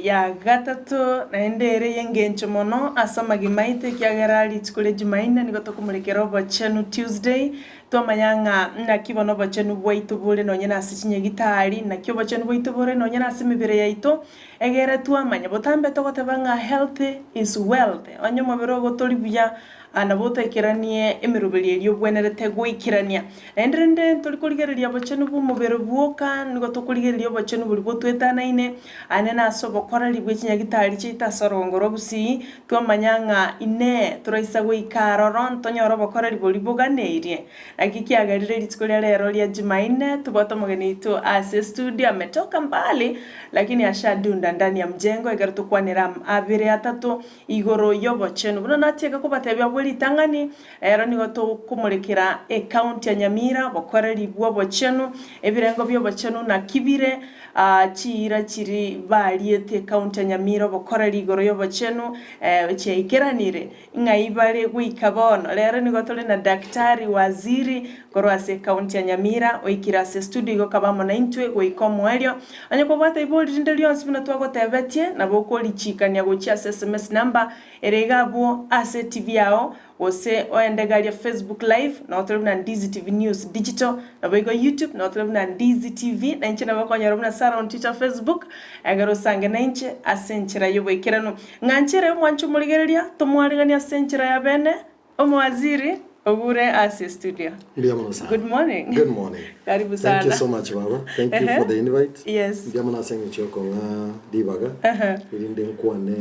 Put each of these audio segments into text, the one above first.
ya gatato naende ere y'engencho mono ase amagima aito ekiagera rituko ria Jumaine nigo tokomorekera obochenu Tuesday, twamanya ng'a naki bono obochenu bwaito bore nonye nase chinyagitari, naki obochenu bwaito bore nonye nase emebere yaito, egere twamanya. Botambe togoteba ng'a health is wealth, onye omobere ogo tori buya nabo otaikeranie emeroberi eria obwenerete goikerania. Naende rende ntori korigereria obochenu bw'omobere bwoka, nigo tokorigereria obochenu boria botwetanaine, aane nase obokoreri bwe chinyagitari chiaito ase orogongo rwa Gusii, twamanya ng'a Inee, toraisa goika aroro ntonyore obokoreri boria boganeirie? Naki kiagerire rituko ria rero ria Jumaine tobwate omogeni oito ase estudio ametoka mbali, lakini ashadunda ndani ya mjengo ekero tokwanera am abere atato igoro y'obochenu. Buna natieka kobatebia abwo ritang'ani, ero nigo tokomorekera ecounty ya Nyamira, obokoreri bw'obochenu, ebirengo bi'obochenu naki bire, chiira chiri bariete ecounty ya Nyamira obokoreri igoro y'obochenu chiaikeranire, ng'ai bare goika bono. Rero nigo tore na Daktari Waziri korwa ase ecounty ya Nyamira, oikire ase estudio igo kaba amo naintwe goika omoerio. Onye kobwate ibori rinde rionsi buna twagotebetie, nabo okorichikania gochia ase sms number ere iga abwo ase TV yao, gose oende garia Facebook live, nabo tore buna Ndizi TV News Digital, naboigo YouTube nabo tore buna Ndizi TV, na inche nabo okonyora buna Sarah on Twitter, Facebook, ekero osange nainche ase enchera y'oboikeranu. Ng'a nchere omwanche omorigereria, tomoareganie ase enchera ya bene, Omowaziri ogure ase studio. Mbuya mono sana. Good morning. Good morning. Karibu Thank you sana. so much baba. Thank you Ehe. for the invite. Yes. Mbuya mono ase eng'encho yokong'a ribaga Ehe. erinde nkwane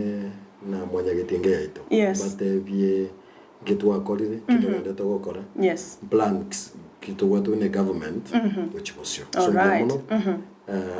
na mwanyagetinga yaito. Yes. Mbatebie nki twakorire, nki togenderete gokora. Yes. Plans ki tobwate buna egovernment gochia bosio. So mbuya Alright. mono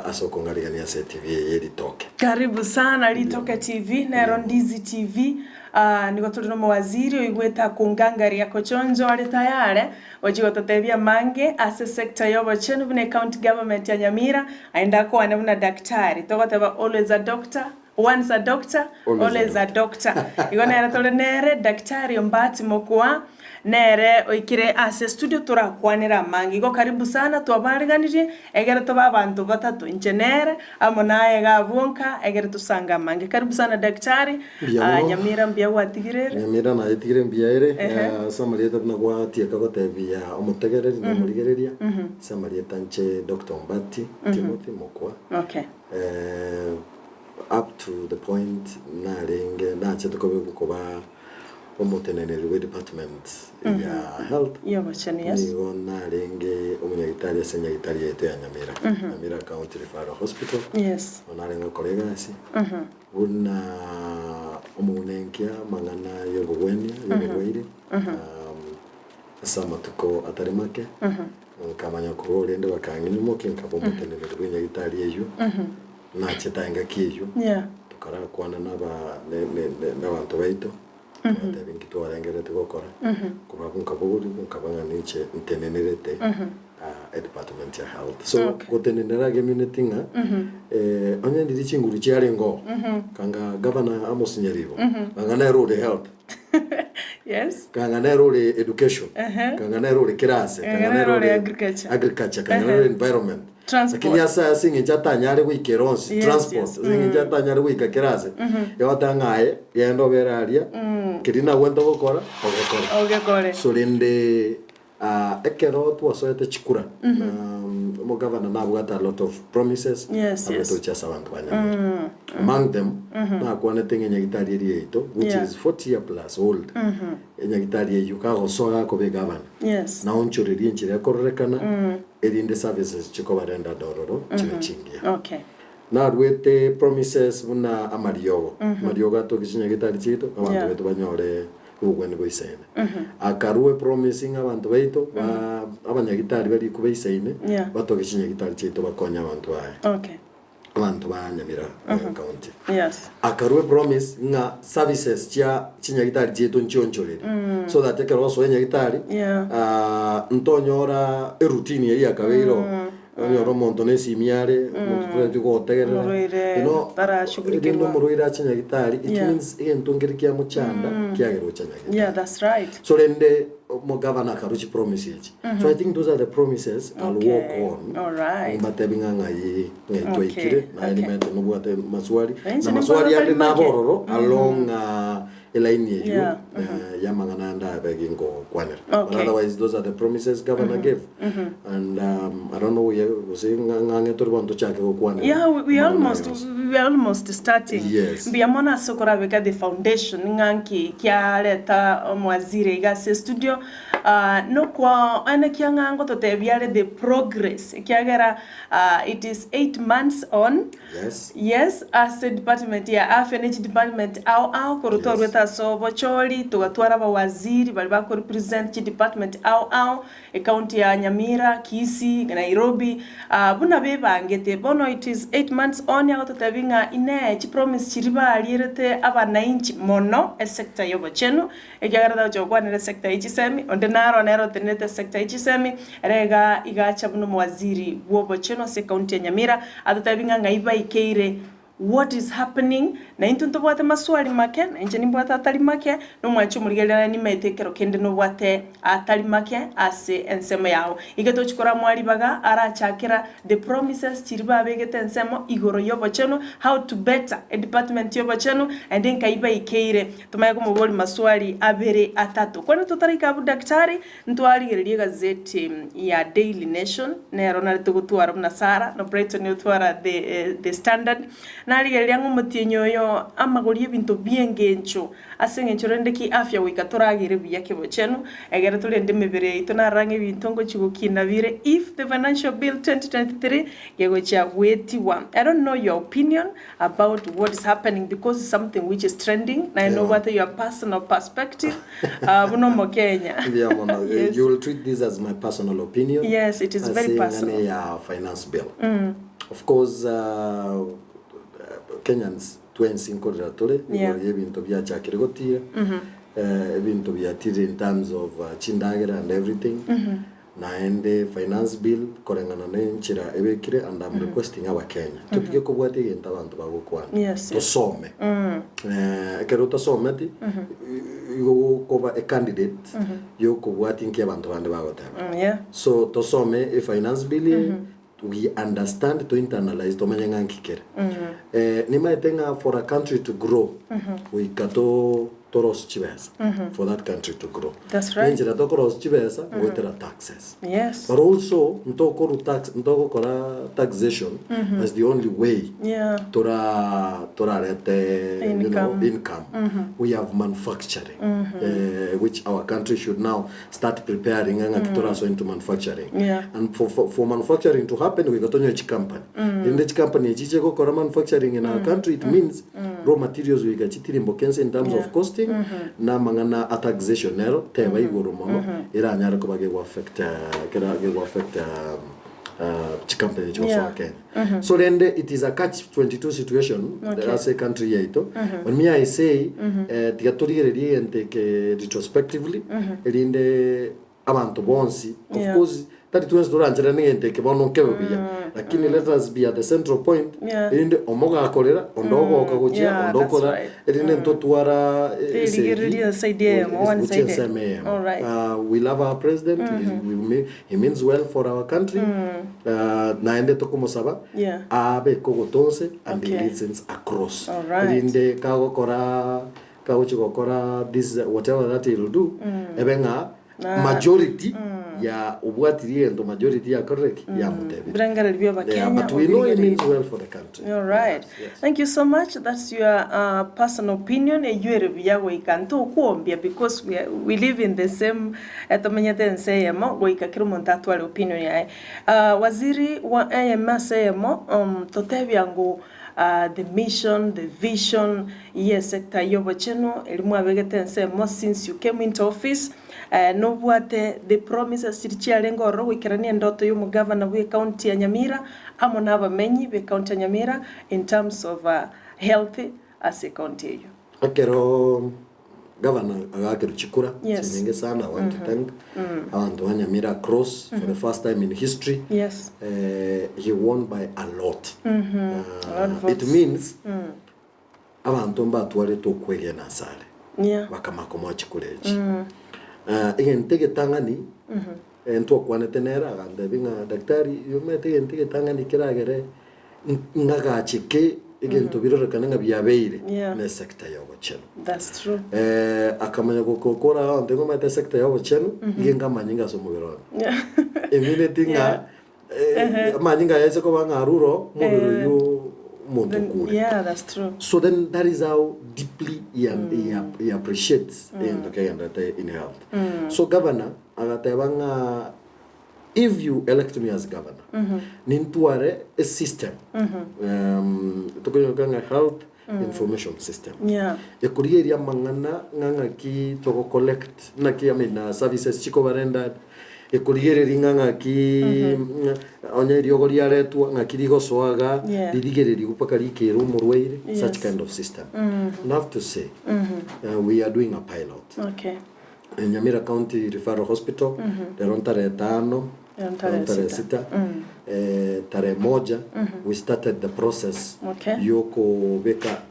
ase okong'arigania ase etv eye ye Ritoke. Karibu sana Ritoke TV, nero Ndizi TV. Ah, nigo tore nomowaziri oigwete akongangaria kochonjo are tayare gochia gototebia amange ase sector y'obochenu buna ecounty government ya Nyamira, aende akwane buna daktari. Togoteba always a doctor, once a doctor, Always a always a doctor. Igo nere tore nere Daktari Ombati Mokua, nere oikire ase studio torakwanere amange. Igo karibu sana twabaariganirie egere tobe abanto batato, inche nere amo naye iga abwo nka egere tosange amange. Karibu sana Daktari, Mbuya ah, mono. Nyamira mbuya gwatigire ere. Nyamira nayetigire mbuya ere, Ehe. eh, ase amarieta buna gwatieka gotebia omotegereri na omorigereria, ase amarieta inche Doctor Ombati Timothy Mokua. Okay. Eh, up to the point narenge nachete kobekwa koba omoteneneri bwe department ya health Y'obochenu, yes. nigo narenge omonyagitari ase enyagitari yaito ya Nyamira, Nyamira County Referral Hospital. Yes. Nigo narenge gokora egasi buna omounenkia amang'ana y'obogwenia y'oborwaire ase amatuko atari make. Nkamanya korwa rende bakang'inimokia nkaba omoteneneri bw'enyagitari eyio, nachete engaki eyio, Yeah. tokarakwana naba ne- ne- ne- nabanto baito, tobatebia nki twarengerereti gokora, korwa abwo nkabogorigwa nkaba ng'a ninche ntenenerete edepartment ya health. So Okay. gotenenera egemineti ng'a onye ndiri chinguru chiarenge oo, kanga Governor Amos Nyaribo, kanga nere ore health. Yes. Kanga nere ore education, Ehe. kanga nere ore kirase, Kanga kanga nere nere ore ore agriculture. agriculture, kanga Ehe. nere ore environment. Transport. Lakini ase ase eng'encho atanyare goika ere onsi, Yes, transport, yes. ase eng'encho atanyare goika kera ase, egoteba ng'a aye, genda obere aria, keria nagwente gokora, ogekore. Ogekore. So rende Ekero twasoete chikura, omogavana nabwate a lot of promises Yes, abwate yes. gochia ase abanto ba Nyamira. Among them, nakwanete ng'a enyagitari eria yaito which Yeah. is 40 year plus old, enyagitari eyio kagosoa gakoba egavana, Yes. naonchorerie enchera ekororekana erinde services chikoba rendered ororo chibe chingiya. Okay. Naruete promises buna amariogo, amariogo atoke chinyagitari chiaito, abanto Yeah. baito banyore obogwenia bwa isaine. Akarua epromise ng'a abanto baito ba abanyagitari baria iko baisaine Yeah. batoke chinyagitari chiaito bakonye abanto baye, Okay. abanto ba Nyamira county. Yes. Akarua epromise ng'a services chia chinyagitari chiaito nchionchoreri so that ekero osoa enyagitari Yeah. ah, ntonyora eroutine eyio yakabeire oo. Onyore omonto nesimi are, omonto toreti gotegerera. Omorwaire You know, tarashughulikirwa. rinde omorwaire ache nyagitari, it Yeah. means egento nkere kiamochanda kiagera ocha nyagitari. Yeah, that's right. So rende. Omogavana akarua chipromise echi. So I think those are the promises I'll Okay. walk on. Alright. Mbatebi ng'a ng'ai ng'ai Okay, twaikire, naye okay. nimanyete nobwate maswali, Inche na maswali nimbwate ande atari make. nabe ororo along ah, elaini eywo Yeah, eh, y'amang'ana ande abe gingokwanera. But Okay. otherwise those are the promises governor gave. And um, I don't know we gose ng'a- ng'ang'e tori bono tochake gokwanera. Yeah, we, we amang'ana almost aya yonsi. we are almost starting. Yes. Mbuya mono ase okorabeka the foundation ng'a nki kiareta omwaziri iga ase studio uh, nokwa enekia ng'a ngototebia are the progress ekiagera uh, it is 8 months on. Yes. Yes, ase department ya afya ne chidepartment ao ao korwa twarwete ase obochori togatwara abawaziri baria bakorepresent chidepartment ao ao ecounty ya Nyamira, Kisii, Nairobi uh, buna bebangete bono it is 8 months on agototebia ng'a ine chipromise chiri barierete abananchi mono esector ya obochenu ekiagera tagocha gokwanera esector ya chisemi onde naro nere otenerete esector ya chisemi ere iga igacha buna omowaziri bwa obochenu ase ecounty ya Nyamira atotebia ng'a ng'ai baikeire what is happening na intwe ntobwate maswali make na inche nimbwate atari make na omwanchi omorigereria nimaete ekero kende nobwate atari make ase ensemo yago iga tochikora mwaribaga arachakera the promises chiri babegete ensemo igoro ya obochenu how to better a department ya obochenu and nkai baikeire tomanye komobori maswali abere atato kwani totaraika abu daktari ntwarigereria egazeti ya Daily Nation nero nari togotwara buna Sara na Brighton otwara the, eh, the Standard narigereria ng'a omotienyi oyo amagori ebinto bi'engencho ase eng'encho rende ki afya goika toragere buya kebochenu egere torende emebere yaito narora ng'a ebinto ngochi gokina bire if the financial bill 2023 gegochia gwetiwa. I don't know your opinion about what is happening because it's something which is trending na Yeah. nobwate your personal perspective buna omokenya. Yeah, mono, Yes. You will treat this as my personal opinion. Yes, it is very Ase personal. ng'ane ya finance bill. Of course, Kenyans twensi nkorera tore igoro y'ebinto biachakire gotira ebinto biatire in terms of chindagera and everything naende finance bill koreng'ana na enchera ebekire and I'm requesting abakenya totige kobwatia egento abanto bagokwana tosome ekero otasometi igo gokoba a candidate yokobwatia nki abanto bande bagoteba so tosome e finance bill eye we understand to internalize tomanye ng'a nki kere nimaete ng'a for a country to grow goika to torosie chibesa for that country to grow That's right. nenchera tokorosia chibesa goetera taxes but also ntokoru tax ntogokora taxation as the only way tora torarete you know, Income. income. We have manufacturing which our country should now start preparing ng'a toraso into manufacturing and for manufacturing to happen we got onye company in the company echiche gokora manufacturing in our country it means raw materials we got chitirimbo kense in terms of costing na mang'ana a taxation nero teba igoro mono iranyara kuba gegwa affect kera gegwa affect chikampany chigosoa Kenya so rende it is a catch 22 situation ase country yaito but me I say tiga torigererie egento eke retrospectively erinde abantu bonsi of course tari twensi toranchera na egento eke bono nkebe buya lakini let us be at the central point erinde omogakorera onde ogoka gochia onde that's okora erinde ntotwara Terigereria side eyemo, one gochia side. ensemo eyemo. All right. We love our president he means well for our country naende tokomosaba abe kogotonse and he listens across All right. erinde kagokora kagochi gokora this whatever that he will do ebe ng'a majority ya obwatirie egento majority ya koreki ya mutebire Birengererio bia abakenya yeah, but we know he obirigererie. means well for the country. All right. Yes. Thank you so much. That's your personal opinion. Eyuere buya goika ntokuombia because we live in the same etomenyete ense eyemo goika kera omonto atware opinion yaye. Waziri wa eyemo ase eyemo totebia ngu the mission, the vision ye sector y'obochenu eri mwabegete ensemo since you came into office nobwate the promises chiri chiarenge ororo goikerania endoto ya omogavana bwa ecounty ya Nyamira amo na abamenyi ba ecounty ya Nyamira in terms of health ase ecounty eyo. Ekero governor agakerwa chikura chinyinge sana I want to thank abantu ba Nyamira across for the first time in history he won by a lot. A lot of It votes. means abantu mbatwarete okwegena asare bakamaka omoa chikura echi. Egento egetang'ani, ntwakwanete nere agantebia ng'a daktari omanyete egento egetang'ani keragere ng'agache ki egento birorekane ng'a biabeire Yeah. ne sector ya obochenu. That's true. Akamanya gokora aonte ng'a omanyete sector ya obochenu nigo enga amanyinga ase omobere one. Yeah. Emineti ng'a amanyinga aya aise koba ng'a arure oo, omobere oyio omonto Then, okure. yeah, that's true. So then that is how deeply he, he, he appreciates egento kegenderete in health. So governor agateba ng'a if you elect me as governor, nintware a system tokonyoka ng'a health information system Yeah. ekorigereria amang'ana ng'a ng'aki togo collect naki I mean services chikoba rendered ekorigereria ng'a ng'aki onye eriogo riaretwa ng'aki rigosoa igaa Yeah. ririgererigwe mpaka rikere omorwaire such Yes. kind of system. And I have to say we are doing a pilot. Okay. Nyamira County Referral Hospital, rero ntare tano, Rero ntare rero ntare sita. sita, tarehe moja we started the process Okay. yokobeka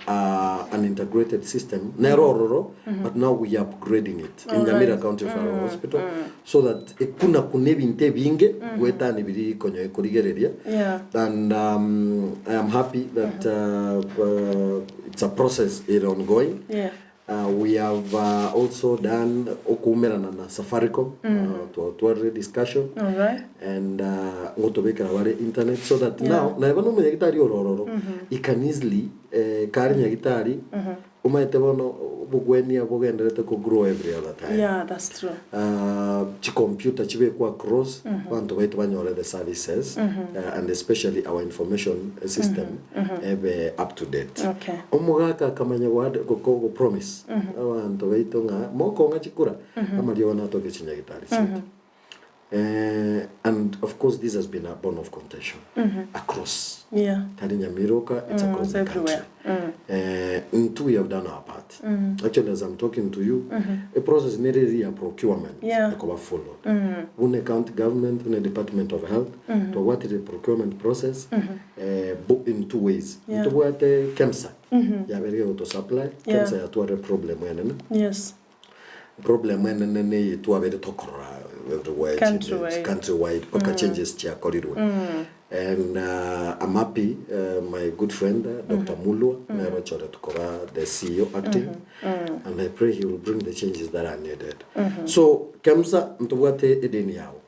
an integrated system nero ororo but now we are upgrading it in Nyamira Alright. County Referral Hospital so that ekuna kuna ebinto ebinge goetania biria konya ekorigereria Yeah. and I am happy that it's a process ere ongoing Yeah. We have also done okoumerana na Safaricom, twatwarire discussion Alright. and ngotobekera bare internet so that Yeah. now naye bono omonyagitari ore ororo he can easily kare nyagitari omanyete bono obogwenia bogenderete ko grow every other time. Yeah, that's true. Chicomputer chibekwe across abanto baito banyore the services and especially our information system ebe up to date. Okay. Omogaka akamanya goad- go- go- go promise abanto baito ng'a mokong'a chikura amariogo natoke chinyagitari chiaito. And of course this has been a bone of contention across Yeah. tari Nyamira oka it's across It's the country. everywhere. Intwe we have done our part. Actually as I'm talking to you, a process nere eri ya procurement Yeah. ekoba followed. Buna county government, buna department of health, twabwatire procurement process in two ways. Yeah. Ntobwate KEMSA yaberire goto supply, Yeah. KEMSA yatwarire problem enene. Yes. Problem enene neye twabere tokorora everywhere Country changes, wide. country wide mpaka changes chiakorirwe. And I'm happy my good friend Doctor Mulwa nere ochoretwe koba the CEO acting and I pray he will bring the changes that are needed. So KEMSA ntobwate edeni yabo.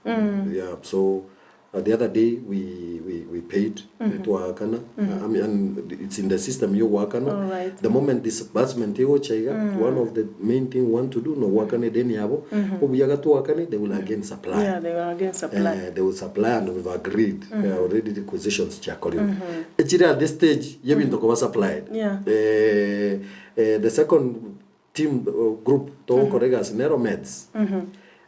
Yeah, so the other day we, we, we paid twaakana I mean, and it's in the system yogoakana Alright. the moment disbursement egocha iga one of the main thing we want to do nogoakana edeni yabo obuya gatoakane they will again supply Yeah, they will again supply. They will supply and we've agreed already requisitions chiakorirwe echire at this stage yebinto koba supplied Yeah. The second team group togokora egasi nero meds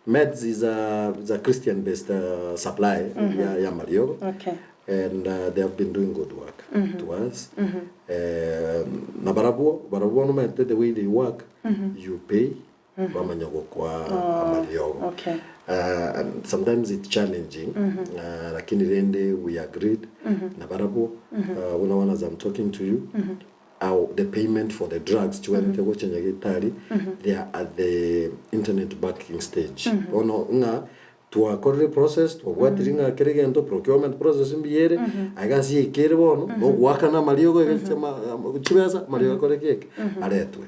meds is a, is a christian based supply ya, ya mariogo Okay. and they have been doing good work to us na barabwo barabwo nomanyete the way they work you pay bamanya gokwa amariogo Okay. And sometimes it's challenging lakini rende we agreed na barabwo buna bono as I'm talking to you our, the payment for the drugs chiwenerete gocha nyagetari they are at the internet banking stage bono ng'a twakorire process twabwatire ng'a kera egento procurement process mbuya ere aiga ase yaikire bono nogoakana amariogo egeche chibesa amariogo akore ki eke aretwe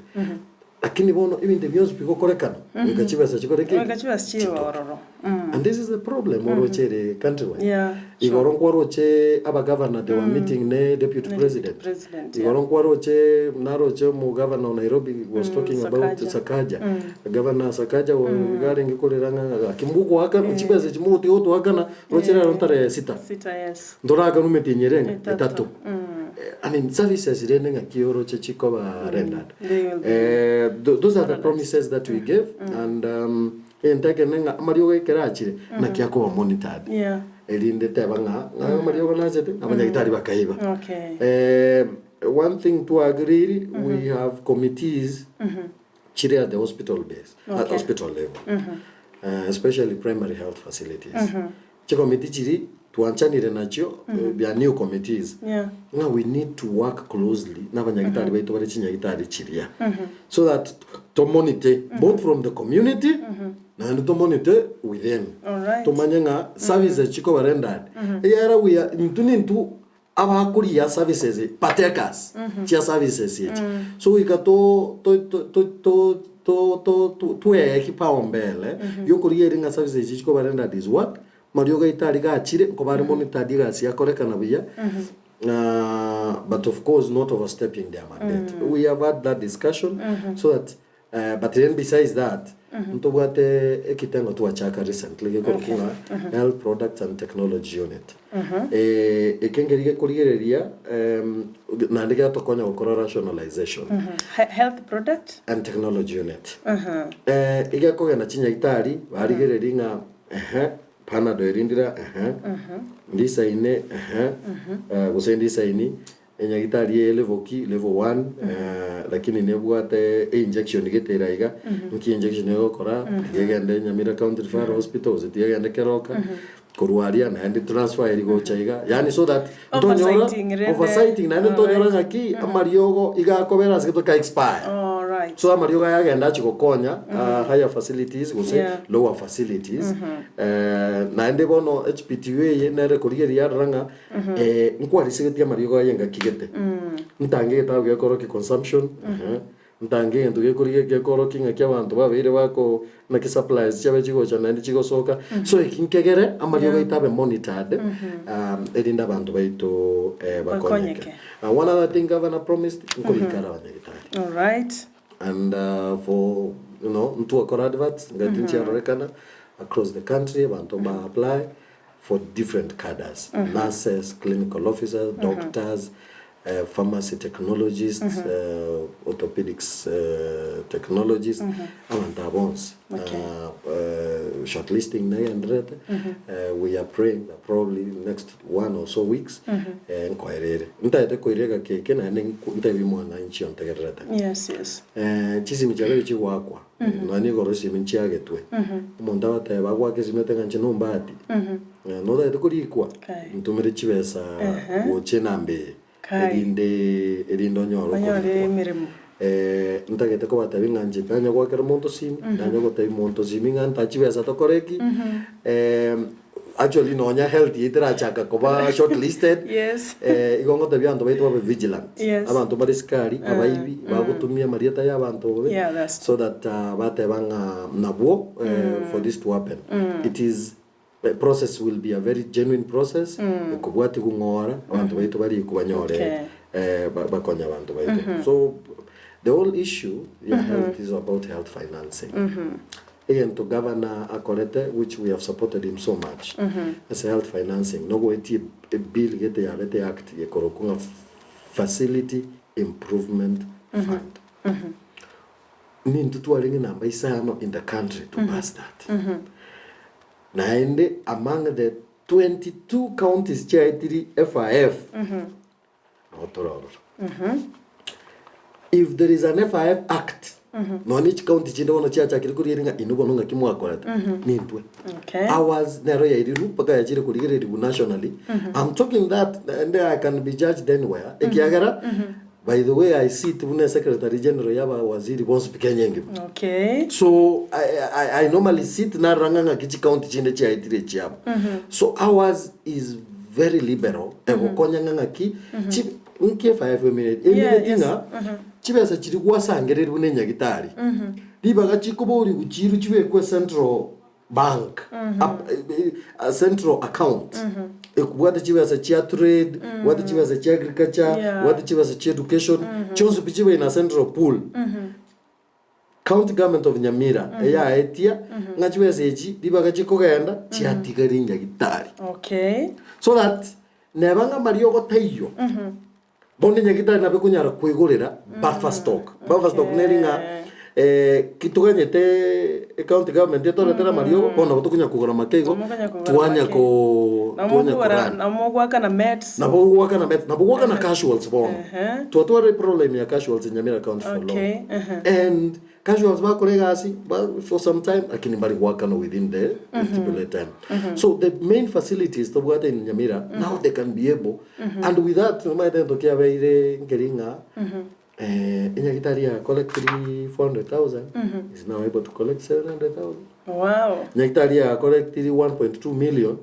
lakini bono ebinto bionsi bigokorekana goika chibesa chikore ki Goika chibesa chibe chitoke. ororo. And this is the problem oroche ere countrywide. Yeah, Igoro nkwaroche abagavana they were meeting ne deputy Ne president. deputy president, Igoro nkwaroche naroche omogavana o Nairobi was talking about Sakaja. Sakaja. Governor Sakaja iga arenge korera ng'a gaki mogoakana chibesa echi mogotiga gotoakana roche rero ntare sita. Sita, yes. Ntorakana emetienyi ere ng'a Etato. etato. I mean services rende ng'aki oroche chikoba rendered. They will be Those are the promises that we gave and egento ekene ng'a amariogo ekero achire naki akoba monitored. Yeah. Erinde teba ng'a ng'a amariogo nachete abanyagitari bakaiba. Okay. One thing to agree we have committees chire at the hospital base at Okay. hospital level especially primary health facilities. Chikomiti chiri. Twanchanire nachio bia new committees Yeah. ng'a we need to work closely na abanyagitari baito bare chinyagitari chiria so that tomonite both from the community naende tomonite within Alright. tomanye ng'a services chikoba rendered ekiagera we are intwe nintwe abakoria services partakers chia services echi so goika to to to to to to to to twee kipaumbele giokorigereria ng'a services echi chikoba rendered is what Mariogo aito aria gachire, nkoba are monitored egasi yakorekana buya, but of course not overstepping their mandate. We have had that discussion so that but then besides that, ntobwate ekitengo twachaka recently gekorokwa ng'a Health Products and Technology Unit. Eke nkeri gekorigereria naende getokonya gokora rationalization. Health product? And Technology Unit. Egekogenda chinyagitari barigereria ng'a Ehe, Panadol erindire, ehe, ndisaine, ehe, eh, gose ndisaini, enyagitari eye level ki, level one, eh, lakini nebwate einjection gete ere aiga, nki injection egokora, tiga egende Nyamira County Referral Hospital, gose tiga egende Keroka, korwa aria naende transfer eri gocha iga, yaani so that ntonyora Oversighting rende. oversighting naende ntonyora Alright. ng'aki amariogo iga akobera ase gento ka expire. Alright. So amariogo aya agenda achie gokonya higher facilities gose Yeah. lower facilities naende bono HPTU eye nere ekorigereria yarora ng'a nkwarisegetie amariogo aya engaki gete. Ntange egetabu gekorokia consumption, ntange egento gekorigia gekorokia ng'aki abanto babeire bako naki supplies chiabe chigocha naende chigosoka. So eki nkegere amariogo aito abe monitored erinde abanto baito bakonyeke. Bakonyeke. One other thing governor promised, nkorika are abanyagitari. Alright. And for you know, ntwakora adverts, ngati nchiarorekana across the country, abanto mba apply for different cadres, nurses, clinical officers, doctors, pharmacy technologists, orthopedics technologists, abanto aba bonsi. Okay. Shortlisting negendererete, we are praying that probably next one or so weeks, nkoera ere. Ntagete koira egaki eke naende ntebi mwananchi ontegererete. Yes, yes. Chisimi chiabeire chigoakwa, nonya nigo igoro chisimi nchiagetwe. Omonto agoteba agoaka esimi oteba ng'a inche nombati, notagete korikwa, Kai. ntomere chibesa Ehe. gocha enamba eye, Kai. erinde erinde onyore Onyore okorikwa. emeremo. Ntagete kobatebia ng'a inche nanye goakera omonto simi, nanye gotebia monto simi ng'a nta chibesa tokore ki, Actually nonya health yaito erachaka koba shortlisted, Yes. igo ngotebia abanto baito babe vigilant. Yes. Abanto bare sikari, abaibi, bagotumia amarieta ya abanto bobe, Yeah, that's so that bateba ng'a nabwo for this to happen. It is a process will be a very genuine process, ekobwatigwa ng'ora, abanto baito barikwe banyore Okay. bakonye abanto baito. So the whole issue ya health is about health financing. Egento gavana akorete which we have supported him so much ase health financing nogoetia ebill gete yabete act gekorokwa ng'a facility improvement fund. Nintwe twarenge namba isano in the country to pass that. Naende among the 22 counties chiaetiri FIF nabo tore ororo. If there is an FIF Act, nonya ne chicounty chinde bono chiachakire korigereria ng'a inwe bono ng'aki mwakorete, nintwe. Okay. Ours nero yairirwe mpaka yachire korigererigwa nationally. I'm talking that naende I can be judged anywhere, ekiagera by the way I sit buna secretary general ya abawaziri bonsi pi Kenya engima. Okay. So I, I, I normally sit narora ng'a ng'aki chicounty chinde chiaetire echiabo. So ours is very liberal egokonya ng'a ng'aki chi nki efaefu emineti Yeah, emineti yes. ng'a chibesa chiria gwasangererigwe na enyagitari ribaga chikoborigwa chiru chibekwe central bank ap- central account ekobwate chibesa chia trade bwate chibesa chia agriculture Yeah. bwate chibesa chia education chionsi pi chibe in a central pool County government of Nyamira eyaetia ng'a chibesa echi ribaga chikogenda chiatigaria nyagitari. Okay. So that neba ng'a mariogo taiyo bono enyagitari nabo ekonyara koigorera buffer stock. Buffer stock neri ng'a eh, ki toganyete ecounty government etoretere amariogo bono nabo tokonyara kogora make igo Nabo mokonyara kogora twanya make. ko Nabo twanya mokogora korun. nabo mogoakana meds. Nabo ogoakana meds, nabo ogoakana casuals bono. Ehe. Twatwarire problem ya casuals in Nyamira county for long. Okay, ehe. And. Casuals bakora egasi ba for some time lakini mbari goakanwa within the stipulated time. So the main facilities tobwate in Nyamira now they can be able and with that nomanyete egento kiabeire nkeri ng'a enyagitari ya collectiri 400,000 is now able to collect 700,000. Wow. Nyagitari ya collectiri 1.2 million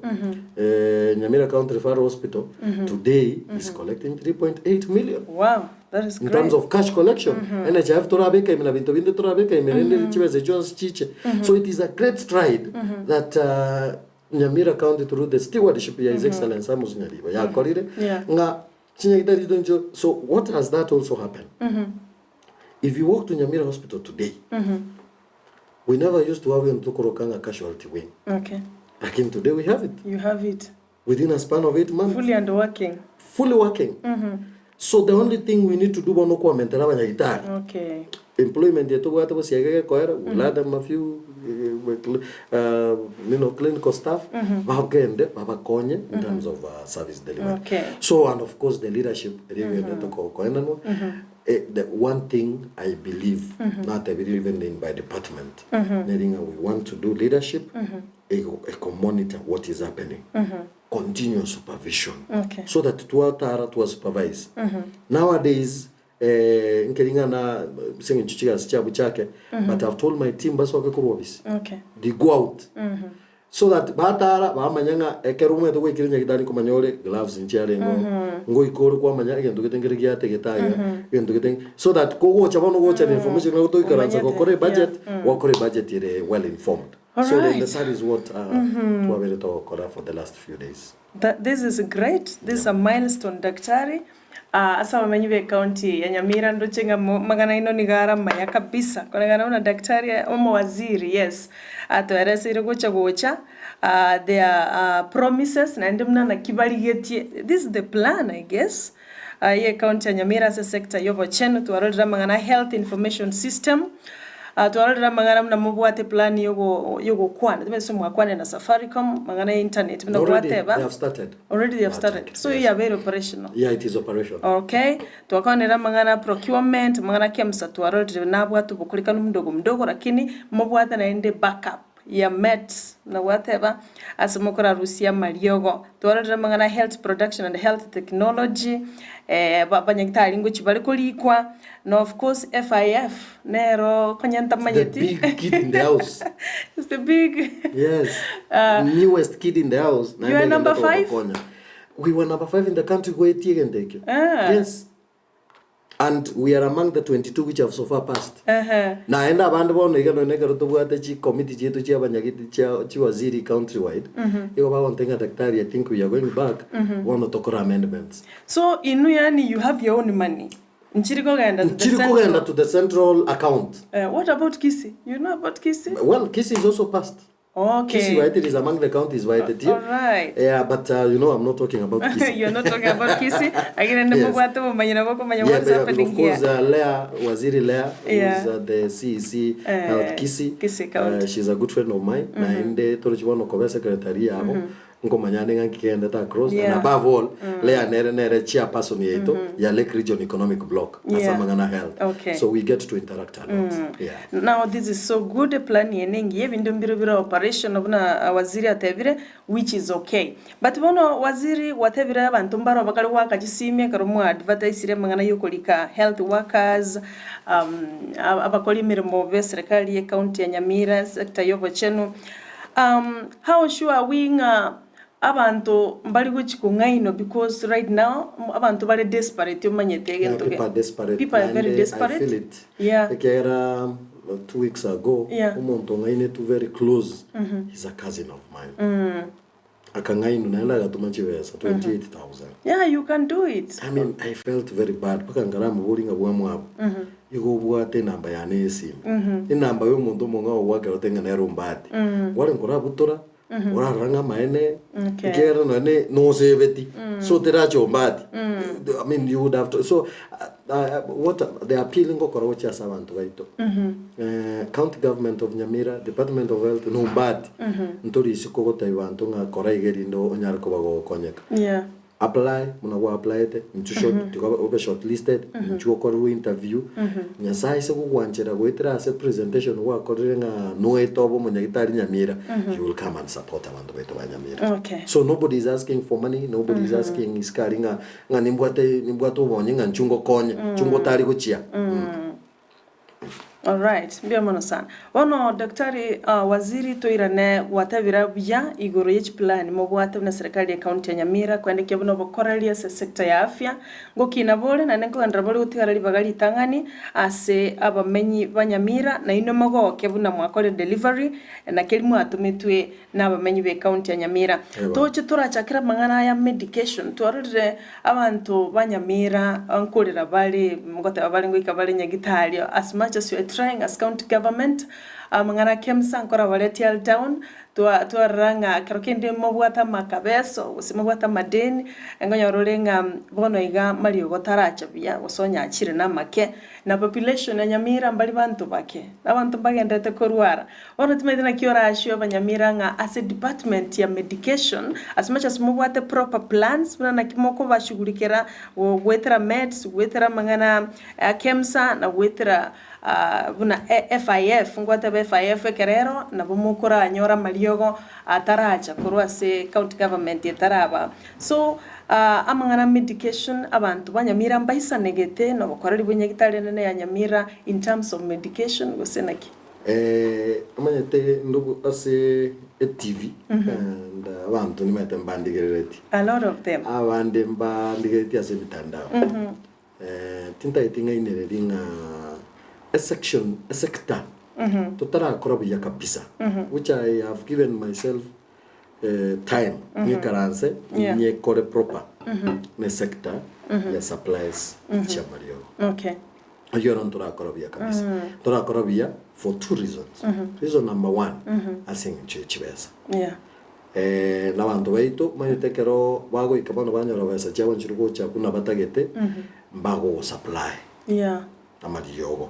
Nyamira County Referral Hospital today is collecting 3.8 million. Wow, that is In great. terms of cash collection, NHIF torabeka ime na binto binde torabeka ime rende chibesa echio onsi chiche. So it is a great stride that Nyamira County through the stewardship ya His Excellency Amos Nyaribo yakorire ng'a chinyagitari chito nchio. So what has that also happened? If you walk to Nyamira Hospital today, we never used to have egento tokoroka ng'a casualty wing. Lakini today we have it. You have it. Within a span of 8 months. Fully and working. Fully working. So the only thing we need to do bono kwamentera abanyagitari. Employment yetu bwate bosiaga gekoera, we'll add them a few clinical staff bagende babakonye in terms of service delivery. So and of course the leadership eria egendete koenanwa. The one thing I believe, natebirie even in by department, neri ng'a we want to do leadership eko monitor what is happening. Continuous supervision. So that twatara twa supervise. Nowadays nkering'ana ase eng'encho chigasi chiabo chiake, but I've told my team basoke korwa ofisi. They go out. So that batara bamanya ng'a ekero omanyete goikera nyagitari nkomanya ore gloves nchiarenge oo, ngoika ore kwamanya egento gete nkere giategete aiga, egento gete so that kogocha bono gocha na information ng'a toikaransa Omanyete, gokora ebudget, gwakora ebudget ere well informed. So rende that is what twabere togokora for the last few days. That this is great, this is a milestone daktari. Ase abamenyi be county ya Nyamira ndoche ng'a amang'ana aino nigo are amaya kabisa koreng'ana buna daktari omowaziri yes atoereseire gocha gocha their promises naende buna naki barigetie this is the plan I guess ye county ya Nyamira ase sector ya obochenu twarorire amang'ana health information system twarorire amang'ana buna mobwate plan yogokwana timanyeti gose mwakwanire na Safaricom amang'ana ya internet buna Already gwateba. they have started. Already they have started. So Yes. yabeire operational. Yeah, it is operational. Okay, twakwanera amang'ana procurement, amang'ana KEMSA twarorire nabwate obokorikanu mdogo mdogo lakini mobwate naende backup ya MET buna gwateba ase mokorarusia amariogo. Twarorire amang'ana health production and health technology, abanyagitari ngochi bare korikwa, na of course FIF nero konya The ntamanyeti. big kid in the house. It's the big Yes. Newest kid in the house. You are number 5? We were number 5 in the country goetie egento ekio. Ah. Yes. And we are among the 22 which have so far passed. Naende abande bono iga nonye ekero tobwate chi committee chiaito chia abanyagiti chia chiwaziri country wide, igo bagontebia ng'a daktari I think we are going back, bono tokore amendments. So inwe yaani you have your own money. Nchiri kogenda to the Nchiri kogenda central. to the central account. What about Kisii? You know about Kisii? Well, Kisii is also passed. Okay. Kisii White is among the counties white. Alright. Yeah, but you know, I'm not talking about Kisii. You're not talking about Kisii. Lakini Yes. nimubwate bumanyi nabo kumanya Yeah, what's but, happening of course, here. Leah, Waziri Leah, Yeah. who's the CEC Health Kisii. Kisii County. She's a good friend of mine. Naende torochi bono kobe secretary yabo. Nkomanyane ng'a nkigendete across and above all Leah nere nere chairperson yaito ya Lake Region Economic Block ase amang'ana health. So we get to interact a lot. Yeah. Now this is so good plan eye nengiya ebinto mbire bire operation buna waziri atebire which is okay. But bono waziri gwatebire abanto mbaro bakare goaka chisimi ekero mwa advertisire amang'ana ya okorika health workers abakori emeremo be serikali ye county ya Nyamira sector ya obochenu how sure are we ng'a abanto mbari gochi kong'ainwa because right now abanto bare desperate omanyete Yeah, egento people are desperate. People are very Naende I desperate. feel it. Ekiagera 2 weeks ago, omonto ng'ainetu very close, he's a cousin of mine. Akang'ainu naende agatuma chibesa 28,000. Yeah, you can do it. I mean, I felt very bad. Mpaka nkaramobori ng'a bwamwabo. Igo obwate enamba yane y'esimi. Enamba ya omonto omong'ao ogwakera ote ng'a nere ombati. Kware nkorabutora, orarora ng'a amaene, ekiagera nonye nosebeti. So terache ombati. I mean, you would have to. So, what the appeal ngokora gochia ase abanto baito. County government of Nyamira, Department of Health, nombati. Ntori isiko gotebi banto ng'a kora iga erinde onyare koba gogokonyeka. Apply buna gwa applyete, inchu short tiga obe shortlisted, inchu okorerwe interview, Nyasaye ase gogwanchera goetera ase presentation gwakorire ng'a noete obe omonyagitari Nyamira, you will come and support abanto baito ba Nyamira. Okay. So nobody is asking for money, nobody is asking isiko aria ng'a ng'a nimbwate nimbwate obonye ng'a inchu ngokonye, inchu ngotari gochia. Alright, mbuya mono sana. Bono Daktari uh, Waziri toirane gwatebire buya igoro ye chiplani mobwate buna serikali ye county ya Nyamira koendekia buna obokoreri ase sector ya afya ngokina bore naende nkogenderera bore gotigara ribaga ritang'ani ase abamenyi ba Nyamira nainwe mogoke buna mwakorire delivery na keri mwatometwe nabamenyi be county ya Nyamira. Eba. Toche torachakere amang'ana aya medication, twarorire abanto ba Nyamira nkorera bare, ngoteba bare ngoika bare nyagitari as much as we are trying as county government, amang'ana a KEMSA nkorabare tear down, twa twarora ng'a ekero kende mobwate amakabeso gose mobwate amadeni, nkonyora ore ng'a bono iga mariogo taracha buya gose onye achire namake, na population ya Nyamira mbari banto bake, abanto mbagenderete korwara. Bono timanyeti naki orachwe abanyamira ng'a ase department ya medication as much as mobwate proper plans buna naki mokobashughulikera goetera meds, goetera amang'ana a KEMSA na goetera buna FIF, ngwateba FIF ekero ero nabo mokoranyora amariogo ataracha korwa ase county government etaraba. So amang'ana a medication abanto ba Nyamira mbaisanegete na obokoreri bwa enyagitari enene ya Nyamira in terms of medication gose naki? Omanyete ndugu ase etv and abanto nimanyete mbandigerereti. A lot of them. Abande mbandigereti ase emitandao. Tintageti ng'ainererie ng'a esection, esector totarakora buya kabisa which I have given myself time ng'ikaranse Yeah. nyekore proper ne sector ya supplies chiamariogo. Okay. Ayio aro ntorakora buya kabisa. Ntorakora buya for two reasons. Reason number one, ase eng'encho ye chibesa. Yeah. Eh, na abanto baito omanyete ekero bagoika bono banyora besa chiabo nchiri gocha buna batagete, mbagogosupply Yeah. amariogo.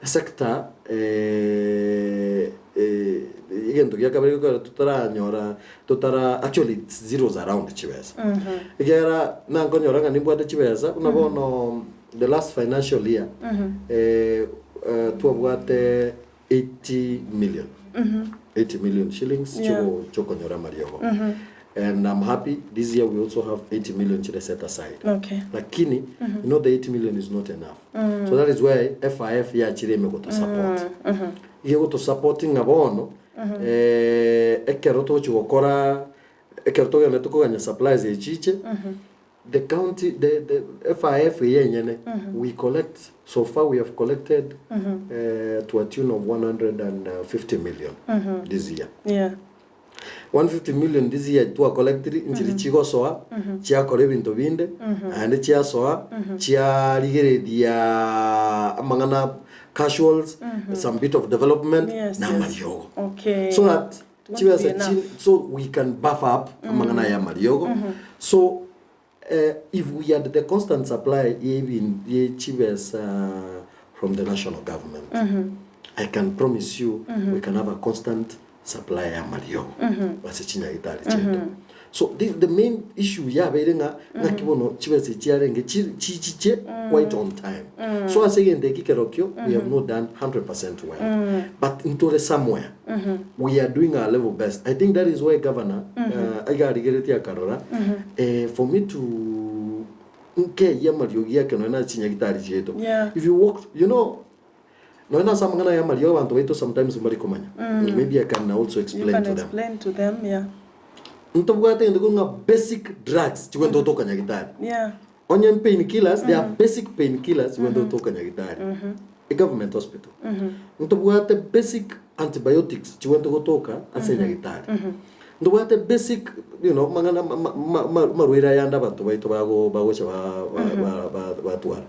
Esector eh, eh, egento gia kabere gekogera totaranyora totara actually it's zeros around chibesa. Ekiagera nankonyora ng'a nimbwate chibesa buna bono the last financial year eh, eh, twabwate 80 million 80 million shillings Yeah. chigo chiokonyora amariogo and I'm happy this year we also have 80 million chire set aside Okay. lakini you know the 80 million is not enough so that is why FIF yachire ime gotosupport iga egotosupport ng'a bono eh, ekero togochi gokora ekero togenderete koganya supplies echiche the county the, the FIF eye enyene we collect so far we have collected eh, to a tune of 150 million this year Yeah. 150 million this year twacollectiri nchiri chigosoa chiakora ebinto binde naende chiasoa chiarigereria amang'ana casuals some bit of development Yes, na yes. amariogo Okay. so that It won't be chibesa enough. chi so we can buffer up amang'ana aya amariogo so eh, if we had the constant supply yebin ye chibesa from the national government I can promise you we can have a constant supply ya amariogo ase chinyagitari chiaito so the, the main issue yabeire ng'a ng'aki bono chibesa echi chiarenge chi- chichiche quite on time so ase egento eki kerokio we have not done 100% well but ntore somewhere we are doing our level best i think that is why governor uh, iga arigeretie akarora eh, for me to nkeyia amariogi ake nonya na chinyagitari chiaito Yeah. if you walk you know nonya na ase amang'ana ya amariogo abanto baito sometimes mbari komanya maybe i can also You explain can to them explain to them, yeah. ntobwate egento korwa ng'a basic drugs chigwente gotoka nyagitari Yeah. onye pain killers they are basic pain killers chigwente gotoka nyagitari e government hospital ntobwate basic antibiotics chigwente gotoka ase nyagitari ntobwate basic you know mang'ana ma- ma- ma- ma- marwaire ayande abanto baito bago bagocha ba- ba- ba- ba- batwara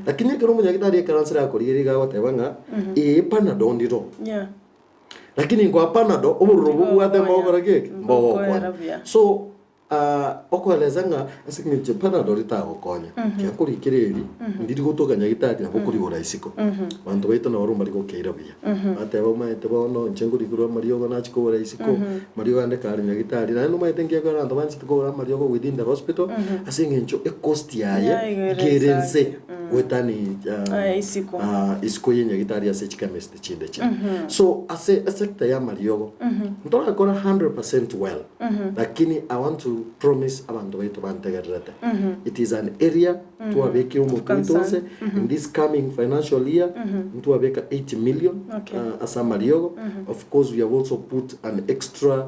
lakini ekero omonyagitari ekaransire akorigereria iga agoteba ng'a ee panadol ndiro Yeah. lakini nkoa panadol obororo bobwate mbogokora ki? Mbogokoera Mbogokonya. buya. So. Ah, okoeleza ng'a ase eng'encho Panadol tagokonya, tiga nkorikere eri, ndiri gotoka nyagitari nabo okorigora isiko. Abanto baito nabo mbari gokeira buya. Bateba omanyete bono inche nkorikerwa amariogo nachia kogora isiko, amariogo ande kare nyagitari. Naende omanyete nki ekero abanto banchete kogora amariogo within the hospital, ase eng'encho ecost yaye Yeah, igo ere iga ere ense. nse goetani Aya, isiko. isiko ye nyagitari ase chichemist chinde chiria. So ase esector ya amariogo, ntorakora 100% well. Lakini I want to promise abanto baito bantegererete, it is an area twabekire omotwe oito onse in this coming financial year ntwabeka 80 million Okay. ase amariogo. Of course we have also put an extra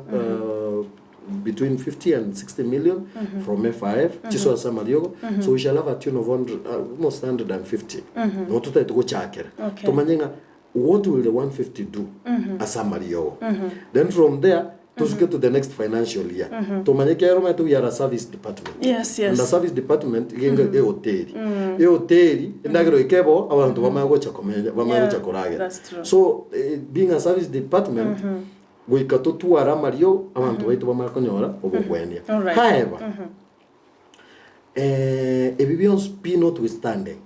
between 50 and 60 million from FIF chisoa ase amariogo so we shall have a tune of 100, almost 150 no totagete gochakera Okay. tomanye ng'a What will the 150 do ase amariogo? Then from there tosuke to the next financial year. Tomanye kero omanyete we are a service department. Yes, yes. And a service department iga enga ehoteli. Ehoteli endagera goika ebo abanto bamanye gocha komenya bamanye Yeah, gocha koragera. that's true. So eh, being a service department goika totware amario abanto baito bamanye konyora obogwenia. Alright. However, eh, ebi bionsi pi notwithstanding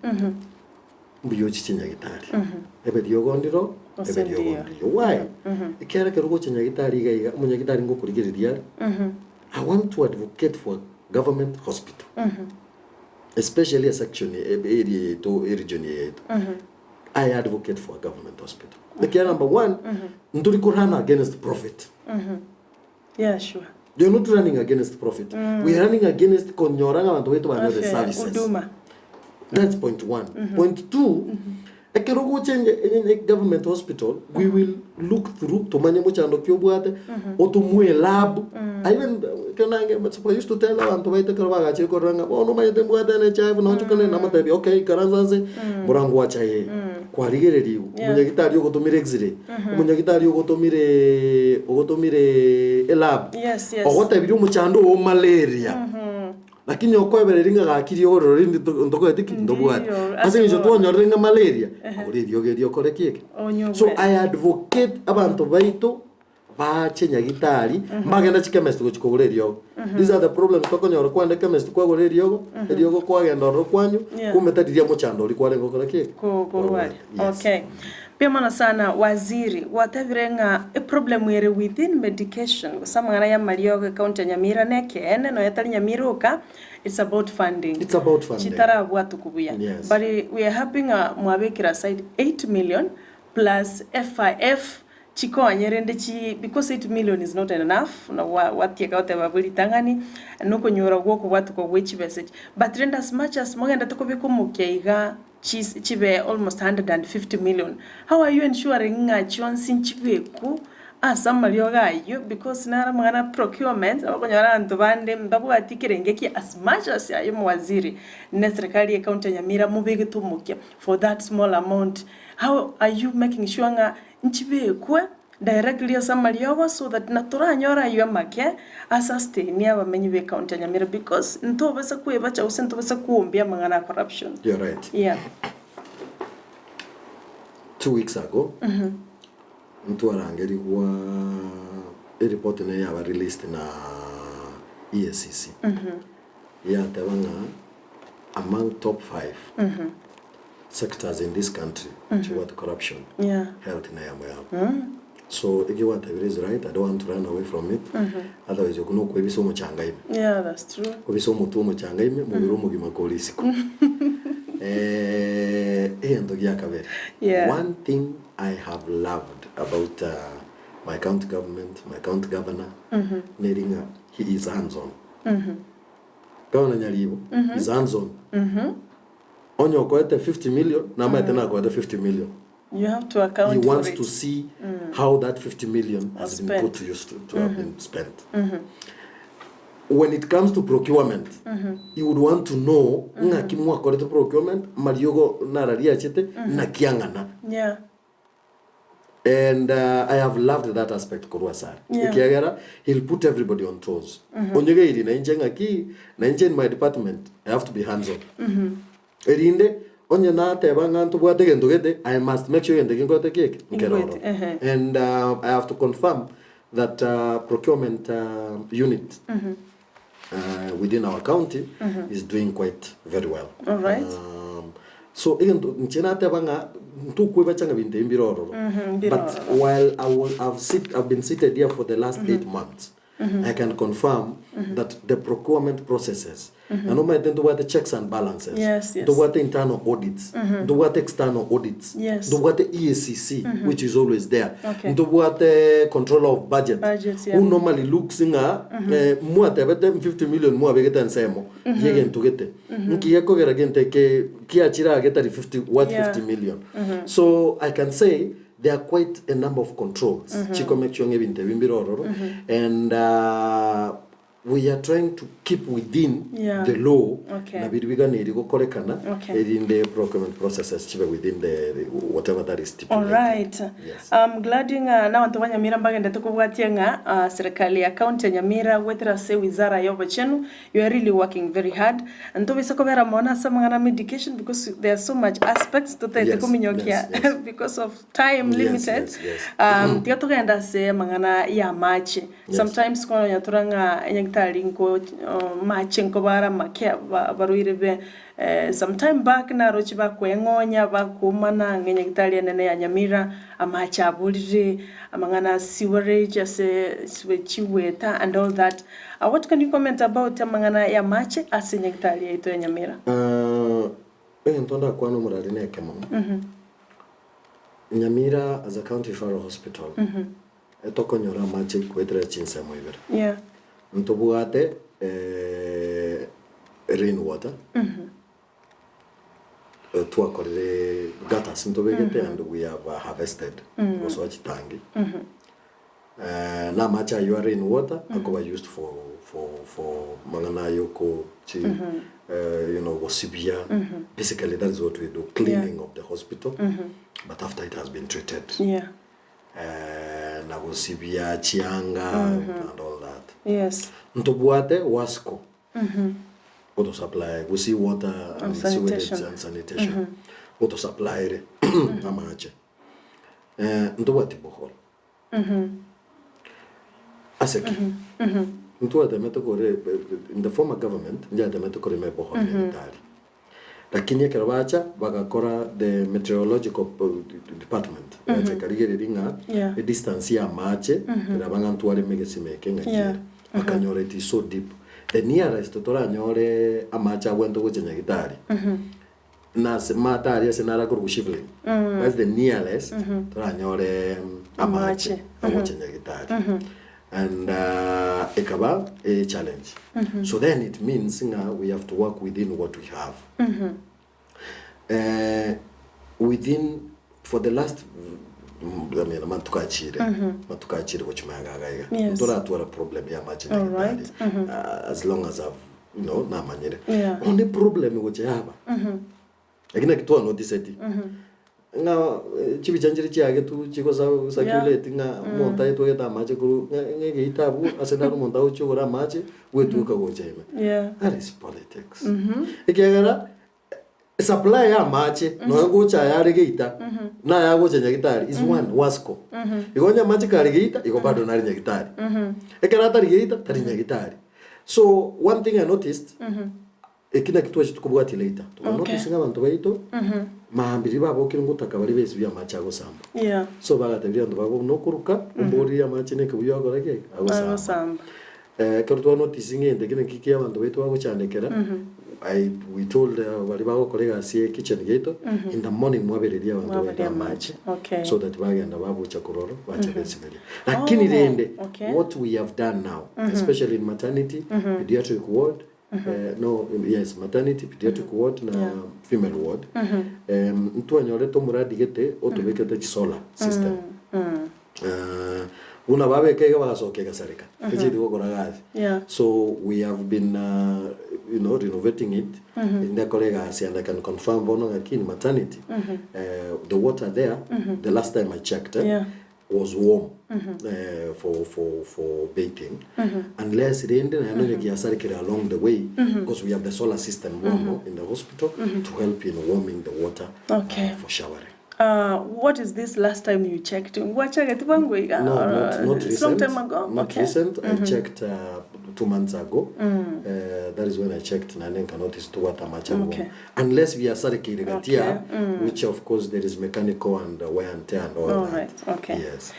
mbuya ochiche nyagitari ebe riogo ndiro Gose ebe riogo ndiyo. ndiriyo why ekiagera ekero ogocha nyagitari iga iga omonyagitari ngokorigereria are I want to advocate for government hospital especially a section area yaito region eye yaito I advocate for a government hospital ekiagera number one ntori ko run against profit Yeah, sure. You're not running against profit. We are running against konyora ng'a abanto baito banyore Afya, services. huduma. That's point one. Point two, ekero ogocha enye- enye government hospital, we will look through tomanye mochando ki obwate, otomwe elab. I even ekero nange I used to tell abanto baito ekero bagachire korora ng'a bono omanyete mbwate NHIF nochokane namatebia okay ikaransa nse mbora ngwacha ee. Kwarigererigwe, Yeah. omonyagitari ogotomire x-ray, omonyagitari ogotomire ogotomire elab, Yes, yes. ogotebirie omochando oo malaria. Lakini okoebereria ng'a gaki riogo roro rinde to- ntokoeti ki? Ntobwate. Ndiyo, Ase eng'encho ase twanyorire ng'a malaria, kore eriogo erio okore ki eke? Onywe So bwe. I advocate abanto baito Baache nyagitari, mbagende chikemist gochia kogora eriogo. These are the problems tokonyora kwagenda chemist kwagora eriogo, eriogo kwagenda ororo kwanywa, Yeah. kumbe tari riria mochando oria kwarenge gokora ki? Ko- korwaria. Yes. Okay. Mbuya mono sana waziri, gwatebire ng'a eproblem ere within medication gose amang'ana ya amariogo ecounty ya Nyamira na ekeene nonya tari Nyamira oka, it's about funding. It's about funding. Chitarabwatuku buya. Yes. But we are happy ng'a mwabekire aside 8 million plus FIF Chikonye rende chi because 8 million is not enough na gwa gwatieka goteba abwo ritang'ani na okonyora gwa okobwatuka gwe chibesa echi. But rende as much as mogendete kobeka omokia iga chis chibe almost 150 million, how are you ensuring ng'a chionsi nchibekwu ase amariogo ayio because naro amang'ana procurement nabo okonyora abanto bande mbabwati ekerengo eki as much as aye omowaziri na eserekari ye county ya Nyamira mobegete omokia for that small amount, how are you making sure ng'a Nchibekwe directly ase amariogo so that na toranyore ayio amake asustainie abamenyi be county ya Nyamira because ntobasa kwebacha gose ntobasa kwombia amang'ana a corruption. You're right. Yeah. 2 weeks ago ntwarangerigwa ereport neye yaba released na EACC yateba ng'a among top 5 sectors in this country chibwate corruption Yeah. health neyamo yabo so ekio gwatebire is right i don't want to run away from it otherwise okwo nokwebisa omochanga ime Yeah, that's true. obise omotwe omochanga ime mobere omogima kore isiko eh, egento gia kabere Yeah. one thing i have loved about uh, my county government my county governor neri ng'a he is hands on governor nyaribo is hands on Onye okoete 50 million namaete nakoete 50 million. You have to account He for wants it. to see how that 50 million has Was been put spent. to use to, to have been spent. When it comes to procurement, he would want to know ng'aki mwakorete procurement mariogo narari achete naki ang'ana. Yeah. And uh, I have loved that aspect korwa asare. Yeah. Ekiagera he'll put everybody on toes. Onyegeiri na inche ng'aki na inche in my department I have to be hands on. Erinde onye nateba ng'a ntobwate egento gete I must make sure egento eke nkoete keke nkeroro. Nkoete, ehe. And uh, I have to confirm that uh, procurement uh, unit. within our county is doing quite very well. Alright. So egento inche nateba ng'a ntokwebacha ng'a binto ebi mbire ororo. Mbire But ororo. while I will, I've, sit, I've been seated here for the last 8 months, I can confirm that the procurement processes, na nomanyete ntobwate checks and balances, ntobwate internal audits, ntobwate external audits, ntobwate EACC, which is always there, ntobwate controller of budget, Budget, yeah. who normally looks ng'a mwatebete 50 million mwabegete ensemo yegento gete nki gekogera gento eke kiachire aa getari 50 worth 50 million. So I can say there are quite a number of controls chiko make sure ng'a ebinto ebi mbire ororo, and we are trying to keep within the law na biri biganiri gokorekana erinde procurement processes chibe within the whatever that is stipulated. Alright. Yes. I'm glad ng'a nabanto ba Nyamira mbagendete kobwatia ng'a serikali ya county ya Nyamira goetera ase wizara ya obochenu, you are really working very hard. Ntobisa kobera mono ase amang'ana a medication because there are so much aspects totaete kominyokia because of time limited. Tiga togende ase amang'ana ya amache. Sometimes konya tora ng'a enyagitari nko amache nkobara amake abarwaire be sometime back naroche bakoeng'onya bakoumana ng'a enyagitari enene ya Nyamira amache aborire, amang'ana a sewerage ase sewage chigweta and all that. What can you comment about amang'ana ya amache ase enyagitari yaito ya Nyamira? Egento ndakwane omorari neke mono. Nyamira as a county referral hospital, etokonyora amache goetera chinsemo ibere. Ntobwate rain water, twakorire gutters ntobegete and we have harvested gosoa chitangi. Na amache aywo a rain water akoba used for mang'ana aye oko chi gosibia, basically that is what we do, cleaning of the hospital, but after it has been treated. Na gosibia chianga and all that. Ntobwate Wasco gotosupply gose water and And sewerage sanitation. And sanitation gotosupplyre amache. Ntobwati borehole. Ase ki? Ntwatemete kore in the former government njatemete korema eborehole nyagetari. Lakini ekero bacha bagakora the meteorological department egacha ekarigereria ng'a edistance ya amache eraba ng'a ntwareme egesima eke ng'a kiere. Bakanyora it is so deep. The nearest toranyore amache agwente gocha nyagetari nase maate aria ase naro akorokwa Shivling. That's the nearest toranyore amache Amache. agocha nyagetari. And ekaba a challenge. So then it means ng'a we have to work within what we have. Within for the last I mean, matuko achire matuko achire gochia magega iga iga ntoratwara problem ya amache nyagetari as long as I've namanyire. Onde problem gochia yaba lakini naki twanoticeti ng'a chibicha nchire chiagetu chigosa circulate ng'a omonto aetwegete amache korwa ng'a egeita abwo ase naro omonto agochia ogora amache bwetuka gocha ime. That is politics. Ekiagera supply ya amache nonya gocha aya are geita na aya agocha nyagetari is one Wasco. Igo onye amache kare geita igo bado nare nyagetari. Ekero atari geita tari nyagetari. So one thing I noticed, eki naki twachete kobwatia later, toka notice ng'a abanto baito maambia riria babokire ngotaka baria besibia amache agosamba. So bagatebiria abanto babo buna okoruka omboririe amache na ekebuyu agokora ki? Agosamba. Agosamba. Ekero twa notice ng'a egento eke naki kia abanto baito bagochandekera, I we told baria bagokora egasi ya kitchen yaito, in the morning mwabererie abanto baito Mwabereria amache amache, okay. so that bagenda babucha korwa oro bacha besiberia. Lakini rende what we have done now, especially in maternity, pediatric ward, no, yes, maternity, pediatric ward na female ward, ntwanyorete omoradi gete otobekete chisolar system. Buna babeka iga bagasoka egasareka techeti gokora gasi. So we have been renovating it ndekora egasi, and I can confirm bono ng'aki in maternity the water there, the last time I checked, was warm for bathing, unless rende naende onye giasarekire along the way, because we have the solar system bono in the hospital to help in warming the water for showering. What is this last time you checked? Ngwachageti bwango iga No, or not, not it's long recent. time ago? Not Okay. recent. I checked 2 months ago. That is when I checked na nka notice tubwate amache abo. Unless we are sarekeire gatia, which of course there is mechanical and wear and tear and all All that. right, okay. Yes.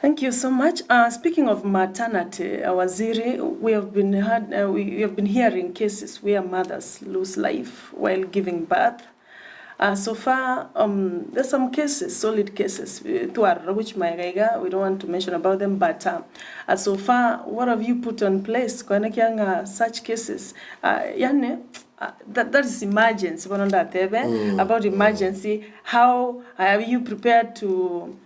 Thank you so much. Speaking of maternity, Waziri, we have been hearing cases where mothers lose life while giving birth. So far, there's some cases, solid cases, twarora gochia magega iga, we don't want to mention about them, but so far, what have you put on place koenekia ng'a such cases, yani, that is emergency, bono ndatebe, about emergency, how are you prepared to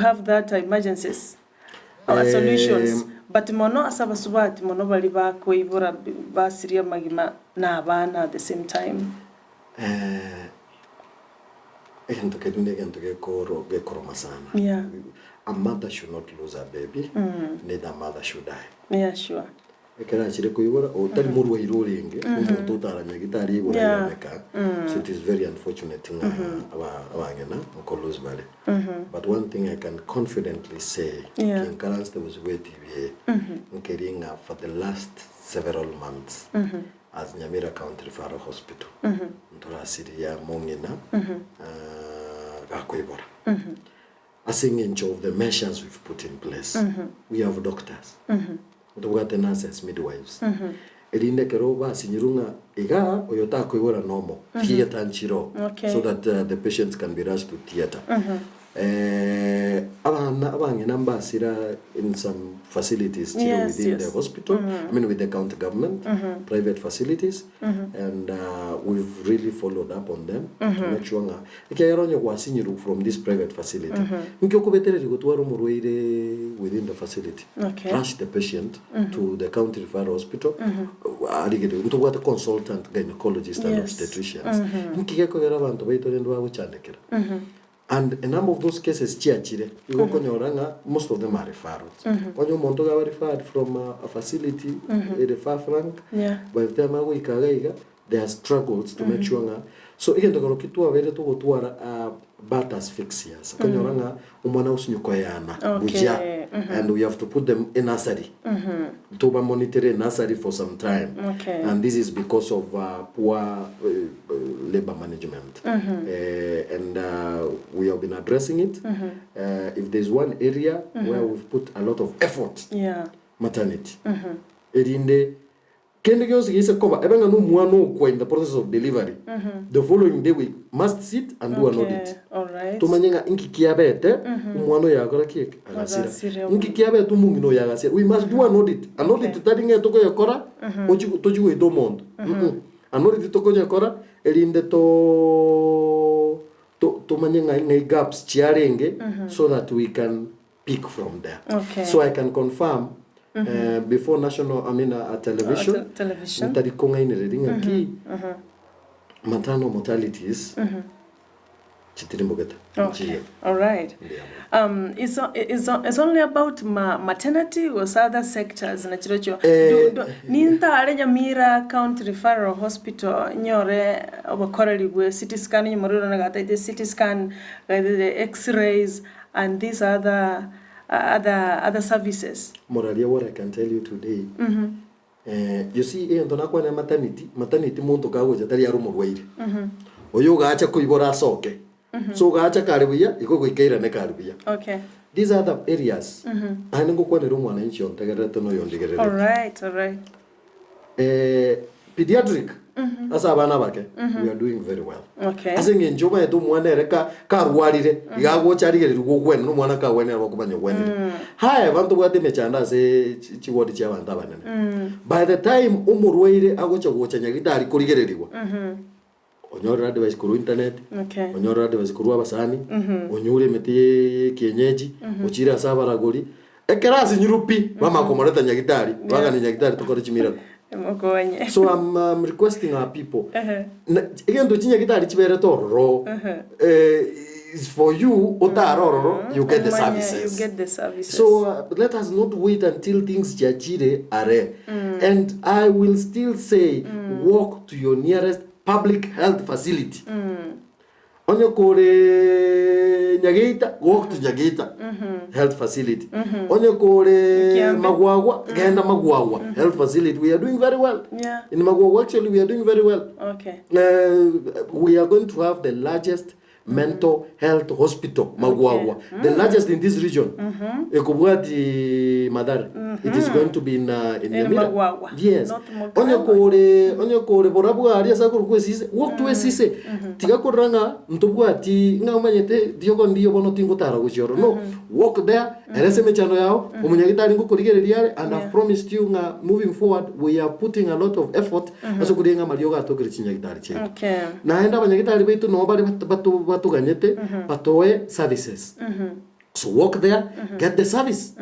have that emergencies solutions but mono ase abasubati mono bari bakoibora basiria amagima na abana at the same time? Egento keria na egento gekoro gekoroma sana. A mother should not lose a baby, neither a mother should die. Ekero achire koibora, otari morwaire orenge, omonto otaranyagete aibora iraneka. So it is very unfortunate ng'a abang'ina nko lose bare. But one thing I can confidently say, kinkaranste gose bwa eTV, nkeri ng'a for the last several months, as Nyamira County Referral Hospital, ntorasiria mong'ina gakoibora. Ase eng'encho of the measures we've put in place, we have doctors, ntobwate nurses, midwives, erinde ekero basinyirwe ng'a iga oyo takoibora nomo, theatre nchiro, so that the patients can be rushed to theatre. Abana abang'ina mbasira in some facilities chiri within the hospital, I mean with the county government, private facilities, and we've really followed up on them to make sure ng'a ekiagera onye gwasinyirwe from this private facility, nki okobetereria gotwara omorwaire within the facility? Rush the patient to the county referral hospital, arigereria ntobwate consultant gynecologist and obstetricians. Nki gekogera abanto baito rende bagochandekera? And a number of those cases chiachire, igo okonyora ng'a most of them are referrals. Onye omonto iga aba referred from a facility ere far flung, by the time agoika iga iga, there are struggles to make sure ng'a so egento kero ki twabeire togotwara birth asphyxias, okonyora ng'a omwana agosinywa koeana buya, and we have to put them in nursery, toba monitor in nursery for some time, and this is because of poor labor management, and we have been addressing it. If there's one area where we've put a lot of effort, maternity, erinde kende gionsi geise koba ebe ng'a na omwana okwa in the process of delivery, the following day we must sit and do an audit, tomanye ng'a inki kiabete omwana oyo agakora ki eke agasira, Agasira. Inki kiabete omong'ina oyo agasira. We must do an audit. An audit tari ng'a tokoyekora ochi tochi goita omonto. An audit tokoyekora erinde to tomanye ng'a ng'ai gaps chiarenge so that we can pick from there. So I can confirm before national, I mean, television, Television. ntari kong'ainereria ng'aki maternal mortalities chitirimbogete. Nchiyo. All right. Ndiamo. It's only about maternity or other sectors na chirochio? Nintare Nyamira County Referral Hospital nyore obokoreri bwe CT scan nyomorero na gataite CT scan, the x-rays and these other services. Moraria, what I can tell you today, you see, egento nakwana maternity, maternity monto kagocha tari are omorwaire. Oyo ogacha koibora asoke. So ogacha kare buya, igo goika irane kare buya. These other areas, aye ngokwanera omwananchi ontegererete na oyo ondigererete. All right, all right. Pediatric, ase abana abake, we are doing very well. Ase eng'encho omanyete omwana ere karwarire, iga agocha arigererigwe ogwena, na omwana kagwenera bakomanya ogwenire. Haya, ntobwate emechando ase chiward chia abanto abanene. By the time omorwaire agocha gocha nyagitari korigererigwa, onyorire advice korwa internet, onyorire advice korwa abasani, onyure emete ye kienyeji, ochire ase abaragori, ekero asinyirwe pi, bamanya komoreta nyagitari, bagani nyagitari tokore chimiracle. Mokonye. So I'm requesting our people, egento chinyagitari chiberete ororo, is for you otara ororo, you get the Omanye, services. You get the services. So let us not wait until things chiachire are. And I will still say, walk to your nearest public health facility. Onye kore Nyageita, walk to Nyageita health facility. Onye kore Kiambe. Magwagwa, genda Magwagwa health facility. We are doing very well. Yeah. In Magwagwa actually we are doing very well. Okay. We are going to have the largest mental health hospital Magwagwa. The largest in this region. Ekobwati Mathare. It is going to be in, in In Nyamira. Magwagwa. Yes. Not Mogamba. Onye kore onye kore borabwo aria ase akorokwa esise, walk to esise. Tiga korora ng'a ntobwati ng'a omanyete riogo ndiyo bono tingotara gochia ororo. No, walk there, eresa emechando yao, omonyagitari ngokorigereria are and I've promised you ng'a moving forward we are putting a lot of effort ase okorigia ng'a amariogo atokire chinyagitari chiaito. Okay. Naende abanyagitari baito nabo bare bat- batu- batoganyete batoe services. So walk there, get the service.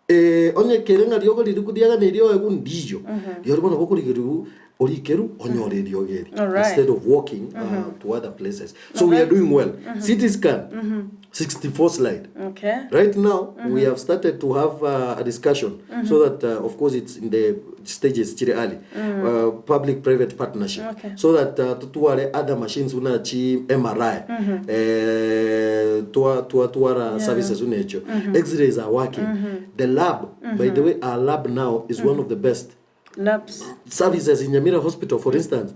Eh, onye kere ng'a riogo riria riagana erio oegwe ndiyo, riori bono bokorigerigwa orikeru onyore eriogo eri Alright. instead of walking to other places. So we are doing well. CT scan, 64 slide. Okay. Right now, we have started to have a discussion so that, of course, it's in the stages chiri early, public-private partnership, Okay. so that tutware other machines una chi MRI, eh, twa twa twara services una echo. X-rays are working. The lab, by the way, our lab now is one of the best Labs. services in Nyamira Hospital, for instance.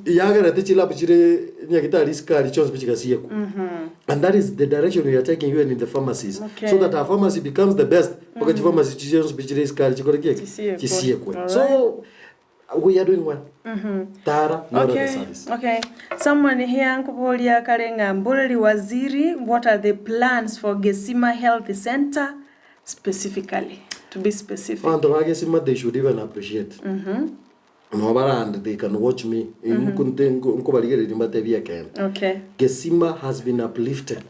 Yagarete chilab chire nyagitari skari chonse pichikasiyeku. And that is the direction we are taking even in the pharmacies. Okay. So that our pharmacy becomes the best. Because mm pharmacy chonse pichire skari chikore kieke. Chisiekwe. Chisiekwe. All So we are doing well. Tara, not the Okay. service. Okay. Someone here nkubolia kalenga Mboleli Waziri, what are the plans for Gesima Health Center specifically? To be specific. Vantu vagesima they should even appreciate. No barand they can watch me. Nkunte nkubarigereria mbatebie kene. Okay. Gesima has been uplifted.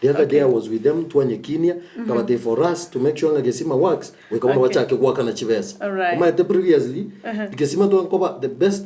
The other day I was with them twanyekinia mm -hmm. but for us to make sure nga Gesima works we kabona Okay. wachake gwaka na chibesa. Alright. Omaete previously Gesima twankoba the best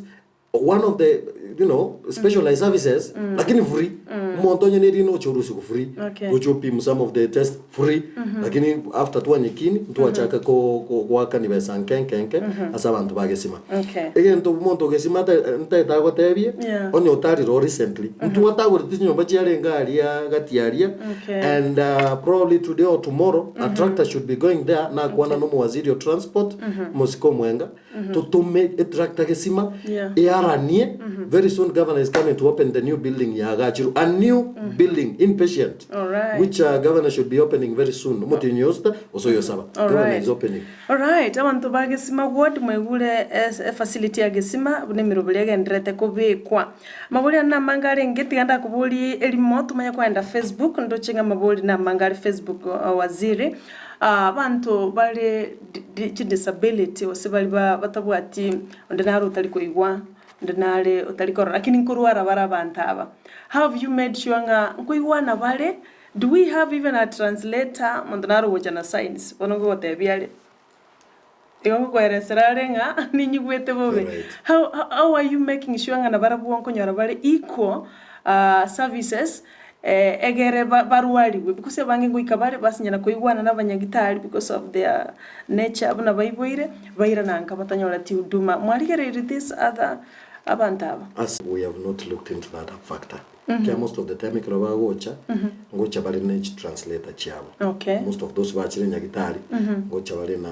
one of the you know specialized services lakini free mm. onye neri no chorusi ku free Okay. uchopim some of the test free lakini after twanyekini twachaka ko ko- gwaka ni besa nkenkenke ase abantu bagesima Okay. egento omonto ogesima ntaetagotebie Yeah. onye otarire recently ntwatagorete chinyomba chiarenge aria gati aria Okay. and probably today or tomorrow a tractor should be going there nakwana no muwaziri o transport mosiko mwenga tutume etractor gesima Yeah. iaranie very soon governor is coming to open the new building ya Agachiru a new building inpatient Alright. which governor should be opening very soon mutinyi osta osoyosaba governor Alright. is opening Alright, abantu ba Gesima ward mwegure facility ya Gesima nemirobori yagenderete kubikwa mabori aya namanga arenge tiga ndakobori erimo tumanye kwenda Facebook ndoche ng'a mabori namanga are Facebook waziri abanto bare chidisability gose bari ba batabwati onde nare otari koigwa onde nare otari korora lakini nkorwara bare abanto aba how have you made sure ng'a nkoigwana bare do we have even a translator monto nare ogocha na signs bono ngogotebia are igo ngokoeresera are ng'a ninyigwete bobe Right. how are you making sure ng'a nabarabwo nkonyora bare equal services egere barwariwe because abange ngoika bare basinyana koigwana na abanyagitari because of their nature buna baiboire bairananka batanyora huduma mwarigereire this other abantu aba As we have not looked into that factor. Kia most of the time ekero bagocha ngocha bari na translator chiabo. Okay. Most of those bachire nyagitari ngocha bari na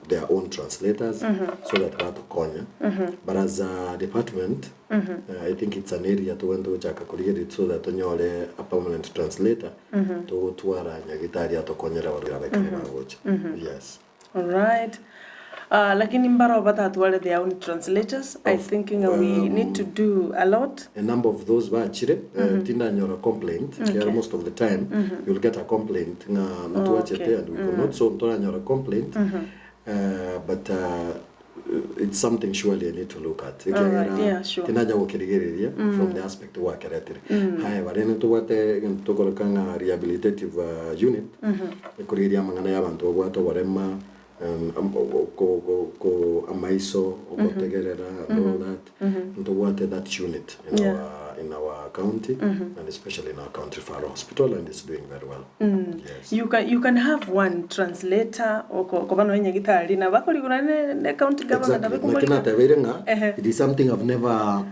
their own translators so that batokonya. But as a department I think it's an area tugenda gochaka kurigereria so that tonyore a permanent translator togotwara nyagitari atokonyera barwire ekero bagocha. Yes. All right. Lakini mbaro batatware their own translators. I think we need to do a lot. A number of those bachire tindanyora complaint okay. Most of the time you'll get a complaint nga ntuachete okay. and we could not so ntoranyora complaint but it's something surely I need to look at. All right, yeah, sure. Tinanya gukirigereria from the aspect wakeretire haya barene tubwate tukoreka nga rehabilitative unit ekurigeria amang'ana ya abanto babwate oborema ko amaiso okotegerera and all that ntobwate that unit in Yeah. our in our county and especially in our county referral hospital and it's doing very well. Yes. You can, you can have one translator oko koba nonya nyagitari na bakorigwa nonye ne county government Exactly. abe Naki komorika. natebeire ng'a Ehe. it is something I've never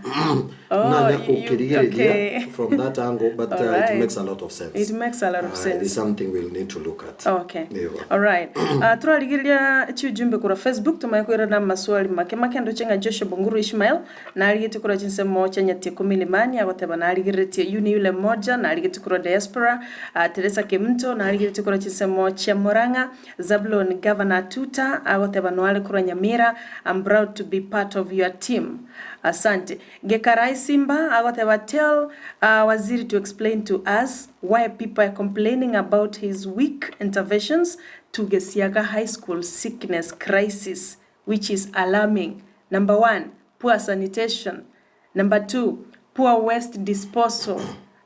Oh, nanya you, kokerigereria okay. from that angle but All it right. makes a lot of sense. It makes a lot of It is sense. something we'll need to look at. Okay. Nigo. All right. Turarigereria chiujumbe korwa Facebook tomanye koirana amaswali make make ndoche ng'a Joshua Bunguru Ishmael narigetie korwa chinsemo chia Nyatieko Milimani agoteba narigereretie yu ni yule mmoja narigetie korwa diaspora Teresa Kemunto narigeretie korwa chinsemo chia Murang'a Zablon Governor Tuta agoteba noare korwa Nyamira I'm proud to be part of your team. Asante. Gekarai Simba agoteba tell waziri to explain to us why people are complaining about his weak interventions to Gesiaga High School sickness crisis which is alarming. Number one, poor sanitation. Number two, poor waste disposal.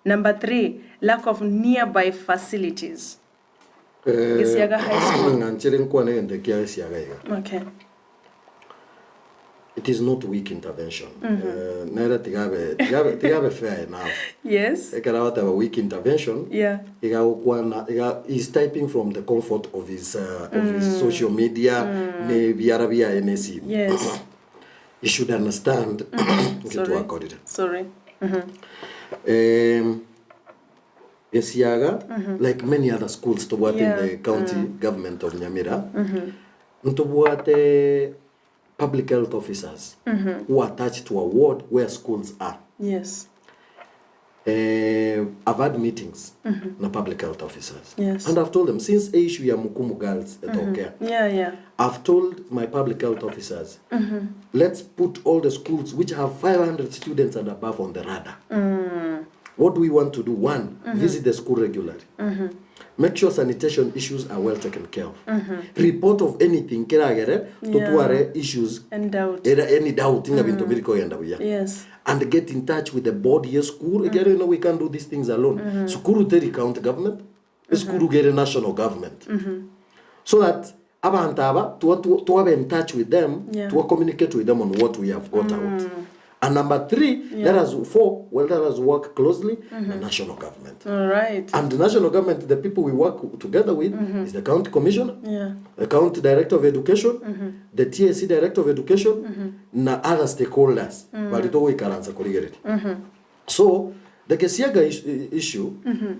Number three, lack of nearby facilities. Gesiaga High School. Ng'a nchere nkwane egento ekia Gesiaga iga. Okay. It is not weak intervention. Eh, nere tigabe tigabe tigabe fair enough. Yes. Ekero agoteba weak intervention, Yeah. iga agokwana iga he's typing from the comfort of his of his social media na ebiara biaye na esimu. Yes. He should understand nki Sorry. twakorire. Sorry. Em, Gesiaga, like many other schools tobwate in Yeah. the county government of Nyamira, ntobwate public health officers who are attached to a ward where schools are. Yes. Eh, I've had meetings na public health officers. Yes. And I've told them since issue ya Mukumu girls etokea, Yeah, yeah. I've told my public health officers, let's put all the schools which have 500 students and above on the radar. What do we want to do? One, visit the school regularly. Make sure sanitation issues are well taken care of. Report of anything keragere totware issues And doubt. era any doubt ng'a binto biri kogenda buya. Yes. And get in touch with the board ye school. Ekero you know we can't do these things alone. Sukuru teri county government, esukuru gere national government. So that abantu aba tuwa tuwa in touch with them, Yeah. tuwa communicate with them on what we have got out. And number three, let us four, well let us work closely the national government. All right. And the national government, the people we work together with is the county commissioner, Yeah. the county director of education, the TSC director of education, na other stakeholders. Balitogoikaransa korigereria. So the Gesiaga issue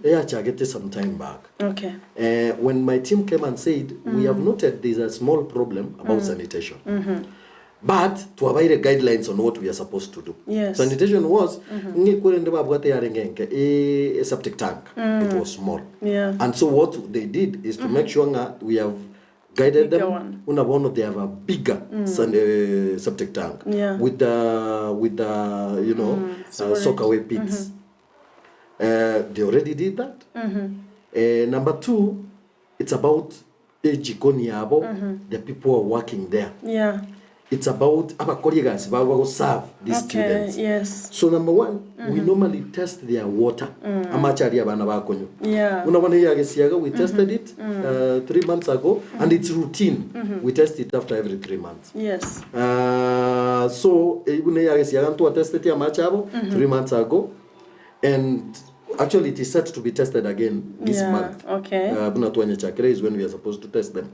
eyachagete some time back. Okay. When my team came and said, we have noted there's a small problem about sanitation. But twabaire guidelines on what we are supposed to do. Yes. Sanitation was ng'ikorende babwate yarenge enke a septic tank. It was small. Yeah. And so what they did is to make sure nga we have guided Bigger them. one. Una bono they have a bigger septic tank Yeah. with the you know storage. soakaway pits. They already did that. Number two, it's about ejikoni yabo, the people who are working there. Yeah. It's about abakollegas bago serve these Okay. students. Yes. So number one, we normally test their water. Amachari abana bakonywa. Yeah. Unabona iya Gesiaga, we tested it 3 months ago, and it's routine. We test it after every 3 months. Yes. So ibune ya Gesiaga ntuwa tested ya machabo 3 months ago, and actually it is set to be tested again this Yeah, month. okay. Buna tuwanya chakre is when we are supposed to test them.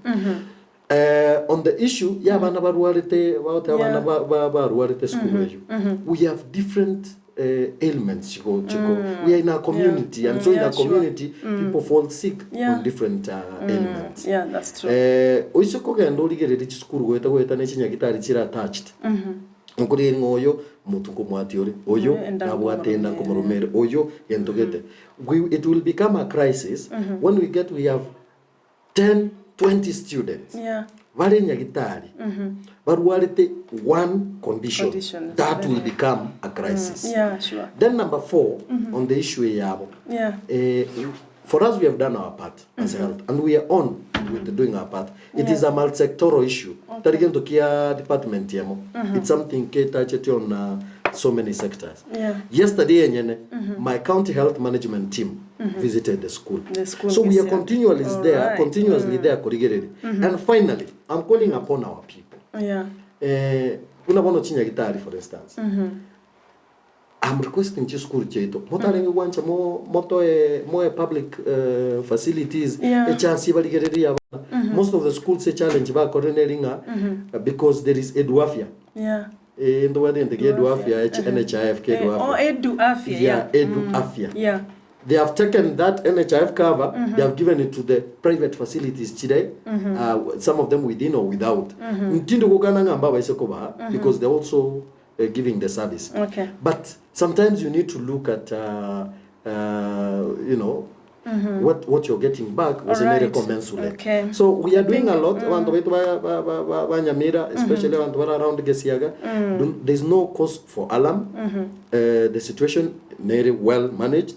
On the issue ya bana barwarete baote abana Yeah. barwarete school eyo we have different ailments chiko chiko we are in a community and so in Yeah, a sure. community people fall sick Yeah. on different ailments Yeah, that's true. Oise kogenda origereria chisukuru goeta goeta na chinyagitari chira attached nkori ng'a oyo omonto nkomwati ore oyo Enda nabwate enda nkomoromere. nkomoromere oyo gento gete it will become a crisis when we get we have 10 20 students Yeah. bare nyagitari barwarete one condition, Condition. that will become a crisis Yeah, sure. Then number 4 on the issue yabo Yeah. For us we have done our part as health and we are on with doing our part. It is a multi-sectoral issue. Tari gento kia department yamo. It's something ke touched on so many sectors. Yeah. Yesterday yenyene, my county health management team visited the school. The school So we are this year. continually All there, right. continuously there korigereri. And finally, I'm calling upon our people. Yeah. Una bono chinyagitari for instance. I'm requesting chisukuru chiaito motarenge gwancha mo motoe moe public facilities Yeah. echance barigererie abana. Most of the schools echallenge bakorire neri ng'a because there is Eduafya. Yeah. Eh, ntobwate egento kia Eduafya, Eduafya, NHIF kia Eh, Eduafya. oh, Edu Afya, Yeah, yeah. Edu Afya. Yeah. They have taken that NHIF cover, they have given it to the private facilities chire, some of them within or without. Ntindi gokana ng'a mbabaise kobaha because they're also giving the service. Okay. But sometimes you need to look at, you know, what, what you're getting back gose nere Alright. commensurate. Okay. So we are doing a lot. Abanto baito ba, ba, ba, ba, ba Nyamira, especially abanto bara around Gesiaga, don't- there's no cause for alarm. The situation nere well managed.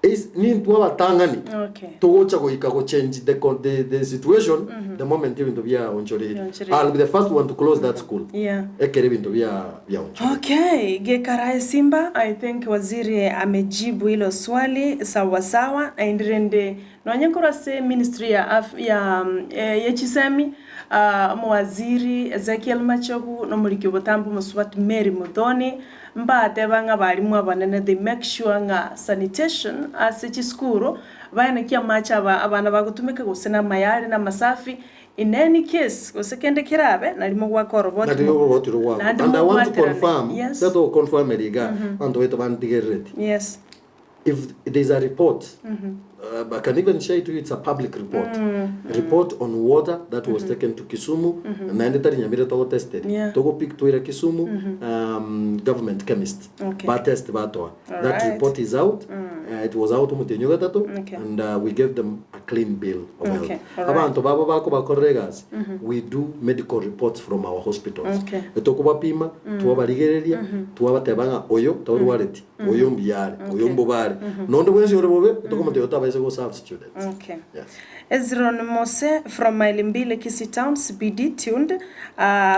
Is nintwe abatang'ani Okay. togocha goika go change the, con- the, the situation the moment ebinto biaonchoreire. Bionchoreire. I'll be the first one to close that school. Yeah. Ekere ebinto bia biaonchoreire. Okay, Gekarae Simba, I think waziri amejibu hilo swali sawa sawa. And rende nonye nkorwa ase ministry ya af, ya mm, eh, ya chisemi ah, omowaziri Ezekiel Machogu nomoriki obotambe omosubati Mary Muthoni mbateba ng'a abalimu abanene they make sure ng'a sanitation ase chisukuru baenekia amache aba abana bagotumeka gose na amayare na amasafi in any case gose kende kerabe nari mogwaka oroboti Nari oroboti rogwakwa. naende And I want to mobwaterane. confirm, Yes. that will confirm eriga, abanto baito bantigerereti. Yes. If there's a report, I can even share it to you, it's a public report. Report on water that was taken to Kisumu, naende tari Nyamira togo tested. Yeah. Togo pick twira Kisumu, government chemist. Okay. Ba test batoa. That Alright. report is out. It was out omutenyo gatatu, Okay. and we gave them a clean bill of Okay. health. Alright. Abanto babo bako bakorera egasi, we do medical reports from our hospitals. Okay. Etokobapima, twabarigereria, twabateba ng'a oyo torwareti, oyo mbiyare, oyo mbobare. Nonde bwensi ore bobe, tokomotebia otabaise go serve students. Okay. Yes. Ezron Mose from Maili Mbili Kisii Town CBD tuned.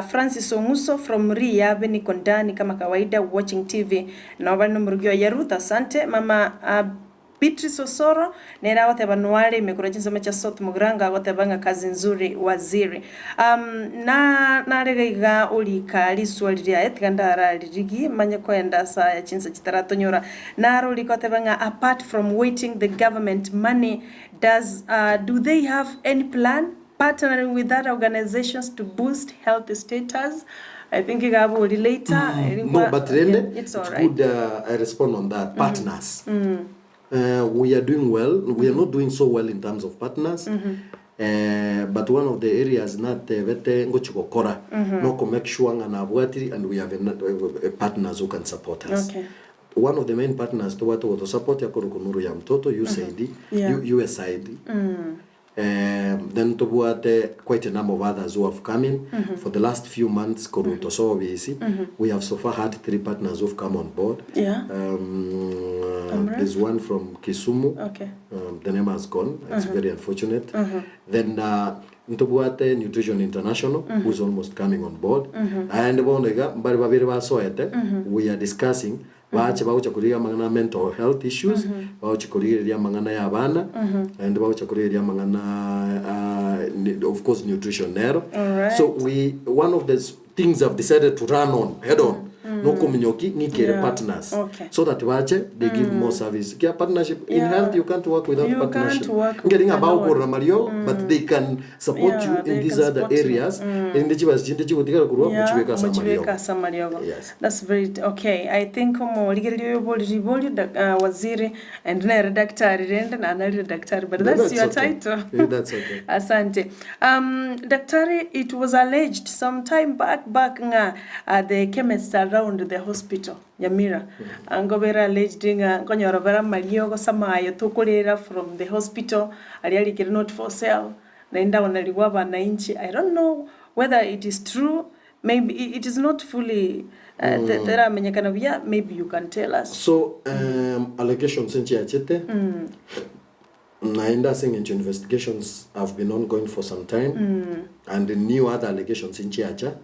Francis Onguso from Riabe niko ndani kama kawaida watching TV. Na wabali nomurugio ya Ruth asante mama Beatrice Osoro nera agoteba noare imekura chinsemo chia South Mugirango agoteba ng'a kazi nzuri waziri. Na narega iga orika riswali riaye tiga ndararirigie manye koenda asa ya chinsa chitaratonyora. Naro orika oteba ng'a apart from waiting the government money does do they have any plan partnering with other organizations to boost health status? I think iga abori later. No, but rende, Yeah, it's it's all right. good I respond on that. Partners. We are doing well. We are not doing so well in terms of partners. But one of the areas natebete ngochigokora no ko make sure ng'a nabwatiri and we have a partners who can support us. Okay. One of the main partners tobwate gotosupport yakorokwa Nuru ya Mtoto, USAID, Yeah. USAID. Then tobwate quite a number of others who have come in. For the last few months, korwa tosobisi, we have so far had 3 partners who've come on board. Yeah. There's one from Kisumu. Okay. The name has gone. It's very unfortunate. Then ntobwate Nutrition International, who's almost coming on board. And bonega mbari babiri basoete, we are discussing bache bagocha korigia amang'ana mental health issues, bagocha korigereria amang'ana ya abana, and bagocha korigereria amang'ana, of course nutrition nero. Alright. So we one of the things I've decided to run on head on no kominyoki ng'ikere Yeah. partners Okay. so that bache they give more service. Kia partnership in Yeah. health you can't work without You can't partnership. work Ngeri ng'a alone. bagokorora mario, but they can support Yeah, you in they these can other support you. areas. Ende chibasi chinde chigotigara korwa Yeah, mochibeka ase amariogo. mochibeka ase amariogo. Yes. That's very okay. I think omorigereria oyo oborire riborio waziri and nere daktari rende na narire daktari, but No, that's that's your okay. title. Yeah, that's okay. Asante. Daktari, it was alleged some time back nga the chemists around the hospital Nyamira ngobera alleged nga nkonyora bara mariogo samayo tokorera from the hospital ari arikire not for sale naenda onarigwa abananchi. I don't know whether it is true. Maybe it is not fully teramenyekana buya. Maybe you can tell us. So allegations nchiachete naenda ase eng'encho investigations have been ongoing for some time and the new other allegations nchiacha.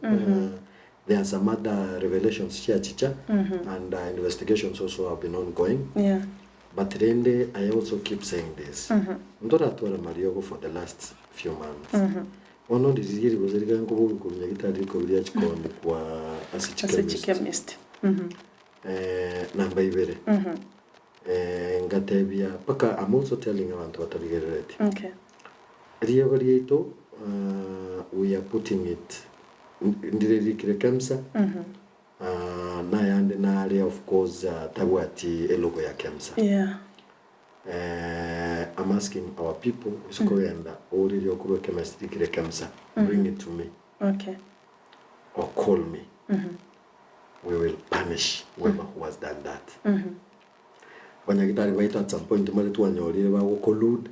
There are some other revelations chiachicha and investigations also have been ongoing. Yeah. But rende, I also keep saying this. Ndoratwara mariogo for the last few months. Ono ndirigiri gose riga nkoboka korwa nyagetari riko riria chikoni kwa ase As a chikemist. chemist. Eh, namba ibere, eh, ngatebia mpaka I'm also telling abanto batarigereretie. Okay. Riego riaito ah, we are putting it ndire rikire KEMSA ah, nayande nare of course ah, tabwati elogo ya KEMSA. Yeah. Eh, I'm asking our people ase kogenda ore riokorwa chemist rikire KEMSA bring it to me Okay. or call me we will punish whoever who has done that. Abanyagitari baito at some point mbare twanyorire bago collude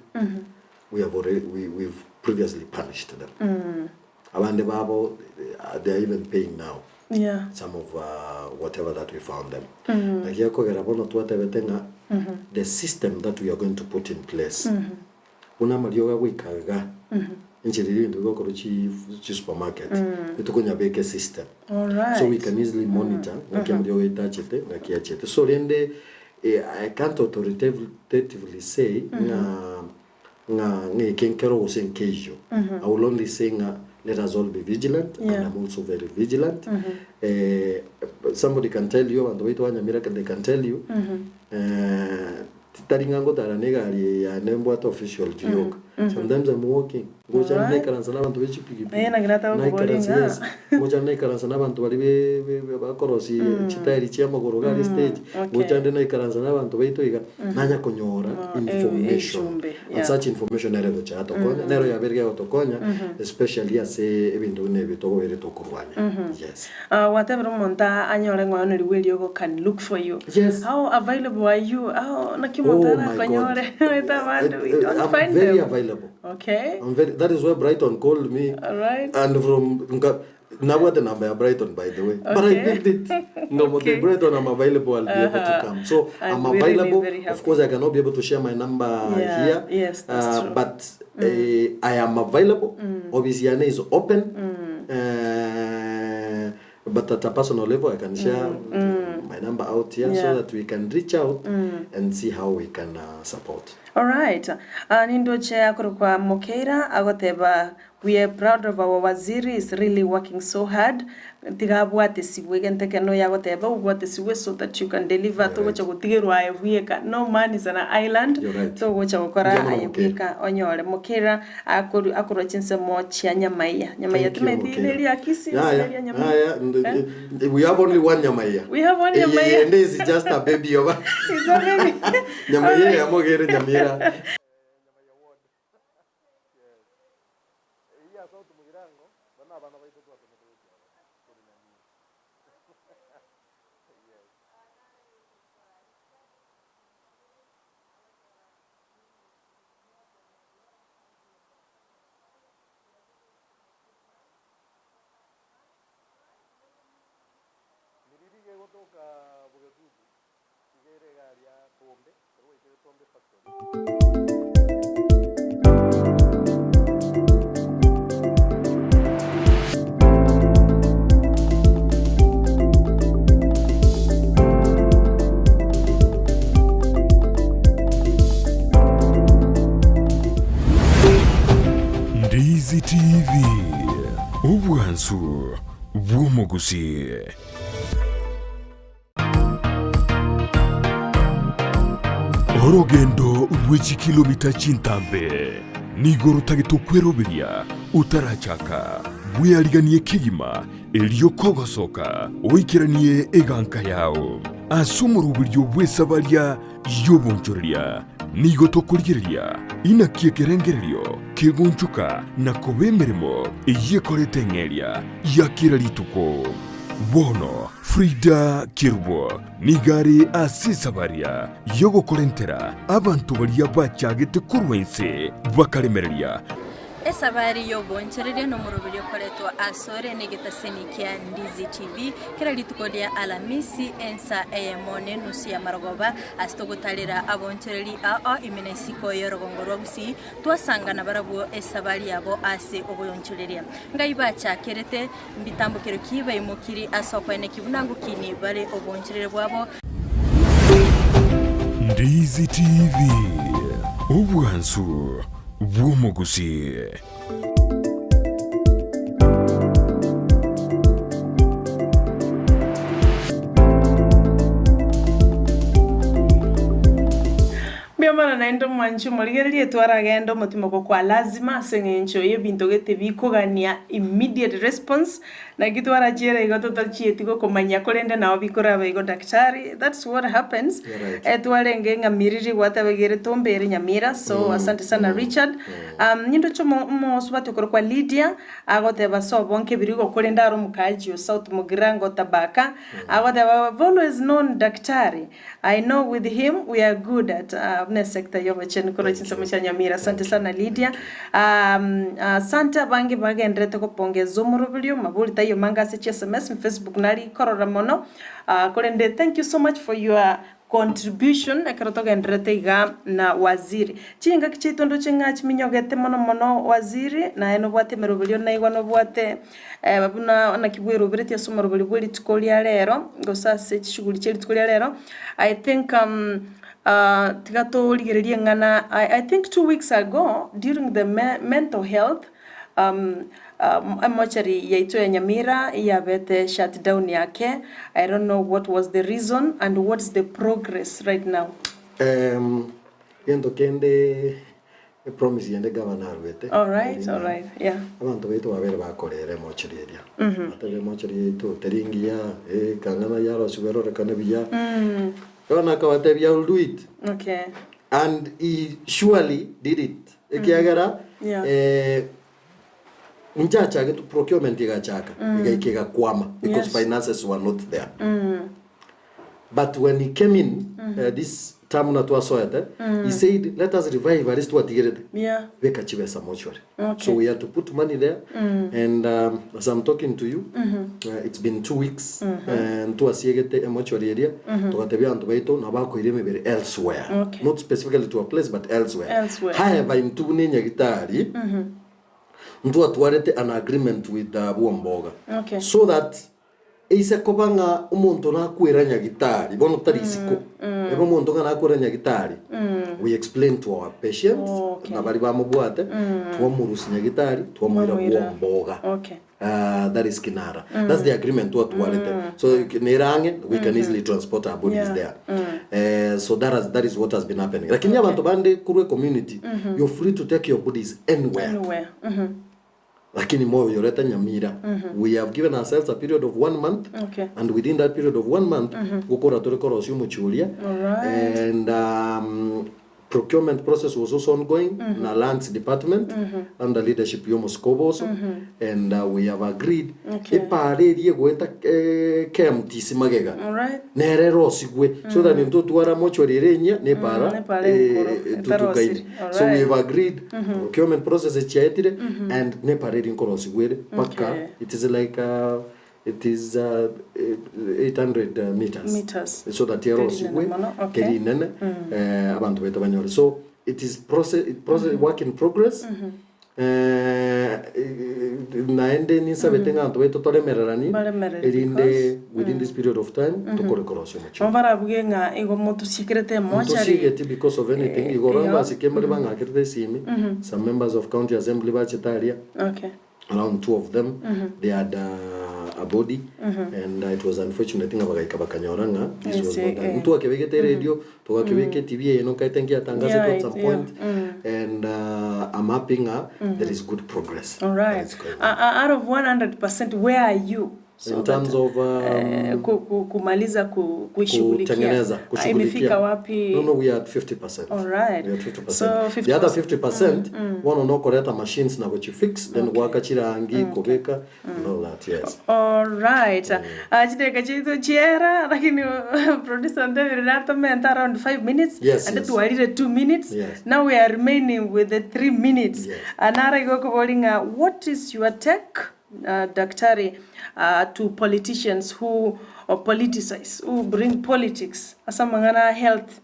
we have already, we, we've previously punished them. Abande babo they are even paying now Yeah. some of uh, whatever that we found them. Naki ekogera bono twatebete ng'a the system that we are going to put in place buna amariogo agoika iga enchera eria ebinto bigokorwa chi chi supermarket etokonyabeka esystem Alright. so we can easily monitor ng'aki amariogo aitachete ng'aki achete so rende eh, I can't authoritatively say ng'a ng'a ng'a eke nkero gose nkeiyo I will only say ng'a let us all be vigilant and Yeah. I'm also very vigilant eh, somebody can tell you abanto baito ba Nyamira they can tell you eh, Titari ng'a ngotara negari eye yane mbwate official rioka. Sometimes I'm walking. Ngocha Alright. naikaransa na abanto be chipikipiki. Eh, naki nataka koboria Naikaransa ng'a. yes. Ngocha naikaransa na abanto baria be be be bakorosia chitairi chia amagoro iga aria stage. Okay. Ngocha nde naikaransa na abanto baito iga, nanya konyora Oh, eh, information. echumbe, And yeah. such information nere egocha yatokonya, nero yabeire gegotokonya especially ase ebinto buna ebi tokobeire tokorwania. Yes. Ah, gwatebire omonto anyore ng'a oyo neriwe eriogo can look for you. Yes. How available are you? How naki omonto Oh my God. arakonyore? Omanyete abande we don't I'm find very them. available. Okay. I'm very, that is why Brighton called me. Alright. And from nka nabwate number ya Brighton by the way. But I Okay. picked it. No, Okay. okay. Brighton I'm available, I'll be able to Uh-huh. come. So And I'm we're really available. very Of happy. course I cannot be able to share my number Yeah, here. yes, that's uh, true. But eh, I am available. Office yane is open. Eh, but at a personal level I can share my number out here so Yeah. that we can reach out and see how we can uh, support. Alright. Uh, nindoche akorokwa Mokeira agoteba we are proud of our waziri is really working so hard tiga abwatesigwe egento ekero noyo agoteba obwatesigwe so that you can deliver You're togocha right. gotigerwa aye bweka no man is an island You're right. togocha gokora Ndiyo mono aye Mokeira. bweka onyore Mokeira akoru akorwa chinsemo chia Nyamaiya Nyamaiya Thank you, timanyeti Mokeira. neri ya Kisii Yeah, gose yeah. neri ya Nyamaiya Yeah, yeah. Eh? We have only one Nyamaiya. We have one Eh, Nyamaiya. And is just a baby of It's a baby. Nyamaiya ya Mogere Nyamira. Ndizi TV, obwansu bw'omogusii. Orogendo rwe chikilomita chintambe nigo rotagete okweroberia otarachaka, bweariganie kegima erio kogosoka oikeranie eganka yao. Ase omoroberio bw'esabaria y'obonchoreria nigo tokorigereria inaki ekerengererio kegonchoka na koba emeremo eyio ekorete eng'eria ya kera rituko. Bono Frida Kerubo nigo are ase esabaria y'ogokorentera abanto baria bachagete korwa inse bakaremereria. Esabari y'obonchoreria nomoroberio okoretwa asore negetaseni kia Ndizi TV kera rituko ria Alamisi ensa eyemo nenusu ya marogoba ase togotarera abonchoreri ao ime na isiko y'orogongo rwa Gusii twasangana barabwo esabari yabo ase oboyonchoreria. Ngai bachakerete mbitambokero ki baimokiri ase okoeneki buna ngokini bare obonchoreri bwabo. Ndizi TV, obwansu bw'omogusii. naende omwanchi omorigereria etwaragende omotimoko kwa lazima ase eng'encho y'ebinto gete bikogania immediate response, naki twarachiere igo totachieti gokomanya korende nao bikoraba igo daktari, that's what happens. You're right. Etwarenge ng'a miriri gwatebegire tombere Nyamira, so asante sana Richard. Nindoche omo omosubati okorokwa Lydia, agoteba ase obonke birigo korende are omokaaji o South Mugirango Tabaka, agoteba I've always known daktari, I know with him we are good at buna esector y'obochenu korwa Thank chinsemo you. chia Nyamira. Asante Thank you. sana Lydia. Thank you. Asante abange bagenderete gopongeza omoroberio, mabori taiyo mange ase chi sms, Facebook nari korora mono, korende thank you so much for your contribution ekero togendererete iga na Waziri. Chingaki chiaito ndoche ng'a chiminyogete mono mono Waziri, naye nobwate emeroberio naigwa nobwate buna naki bweroberetie ase omoroberi bwe rituko ria rero, gose ase chishughuli chie rituko ria rero, I think tiga torigererie eng'ana I think 2 weeks ago during the mental health emochari yaito ya Nyamira yabete shut down yake, I don't know what was the reason and what's the progress right now. Gento kende epromise yende gavana arwete. Alright, alright, yeah. Abanto baito babere bakorera emochori eria. Batebire emochori yaito teri ngiya, kang'ana yarosiwa erorekane buya. Gavana akabatebia I will do it. And he surely did it. Ekiagera nchachagete procurement egachaka egaika egakwama because finances were not there. But when he came in this term buna twasoete, he said let us revive aria twatigerete beka chibesa mortuary. So we had to put money there and as I'm talking to you it's been 2 weeks ntwasiegete emortuary eria togatebia abanto baito nabo bakoira emebere elsewhere. Not specifically to a place but elsewhere. Elsewhere. However, intwe buna enyagitari ntwatwarete an agreement with Bwomboga so that Eise koba ng'a omonto nakwera nyagitari, bono tari isiko, ebe omonto ng'a nakwera nyagitari, we explain to our patients, na baria bamobwate, twamorusia nyagitari, twamoira Mwamoira. bwomboga. That is Kinara. That's the agreement twatwarete. So nere ang'e, we can easily transport our bodies there. So that has, that is what has been happening. Lakini abanto bande korwa ecommunity, you're free to take your bodies anywhere. Anywhere. Lakini moyorete nyamira. We have given ourselves a period of one month and within that period of one month gokora tore korosia omochie oria and procurement process was also ongoing na lands department under leadership ya omosike oboso and we have agreed epara eria egoeta KMTC magega nere erosigwe so that intwe totware amochori ere enyia na epara Nepara enkoro, etutukaine. etarosiri. So we Alright. have agreed procurement process echiaetire and nepara eri nkorosigwa ere mpaka it is like it is 800 meters Meters. so that Teri erosigwe nene mono, okay. teri nene abanto baito banyore so it is process, process work in progress Naende ninsabete ng'a abanto baito toremereranie, Baremereri erinde because within this period of time tokore korosia omochie Nabo barabuge ng'a igo motosikerete emochari. Ntosiegeti because of anything, igoro Iyo. abasike mbare bang'akerete esimi, some members of county assembly bachete aria, around two of them, they had a body and it was unfortunate ng'a bagaika bakanyora ng'a this was Yes, not done. eh. Ntwakebegete eredio, togakebeka etv eye nokaete nkiatangasetwe at some Yeah, point and I'm happy ng'a there is good progress All that right. is going on. Out of 100% where are you? So In terms that, of kumaliza kuishughulikia. kutengeneza, Ah, kushughulikia. imefika wapi? No, we are at 50%. All right. We are at 50%. So The other 50%. 50% bono nokoreta machines na gochifix then gwaka chirangi kobeka and all that yes. All right. Ah, chideka chiaito chiera lakini producer David natomenta around 5 minutes and twarire 2 minutes. Now we are remaining with the 3 minutes. Nara igo okobori ng'a what is your take daktari to politicians who politicize, who bring politics ase amang'ana a health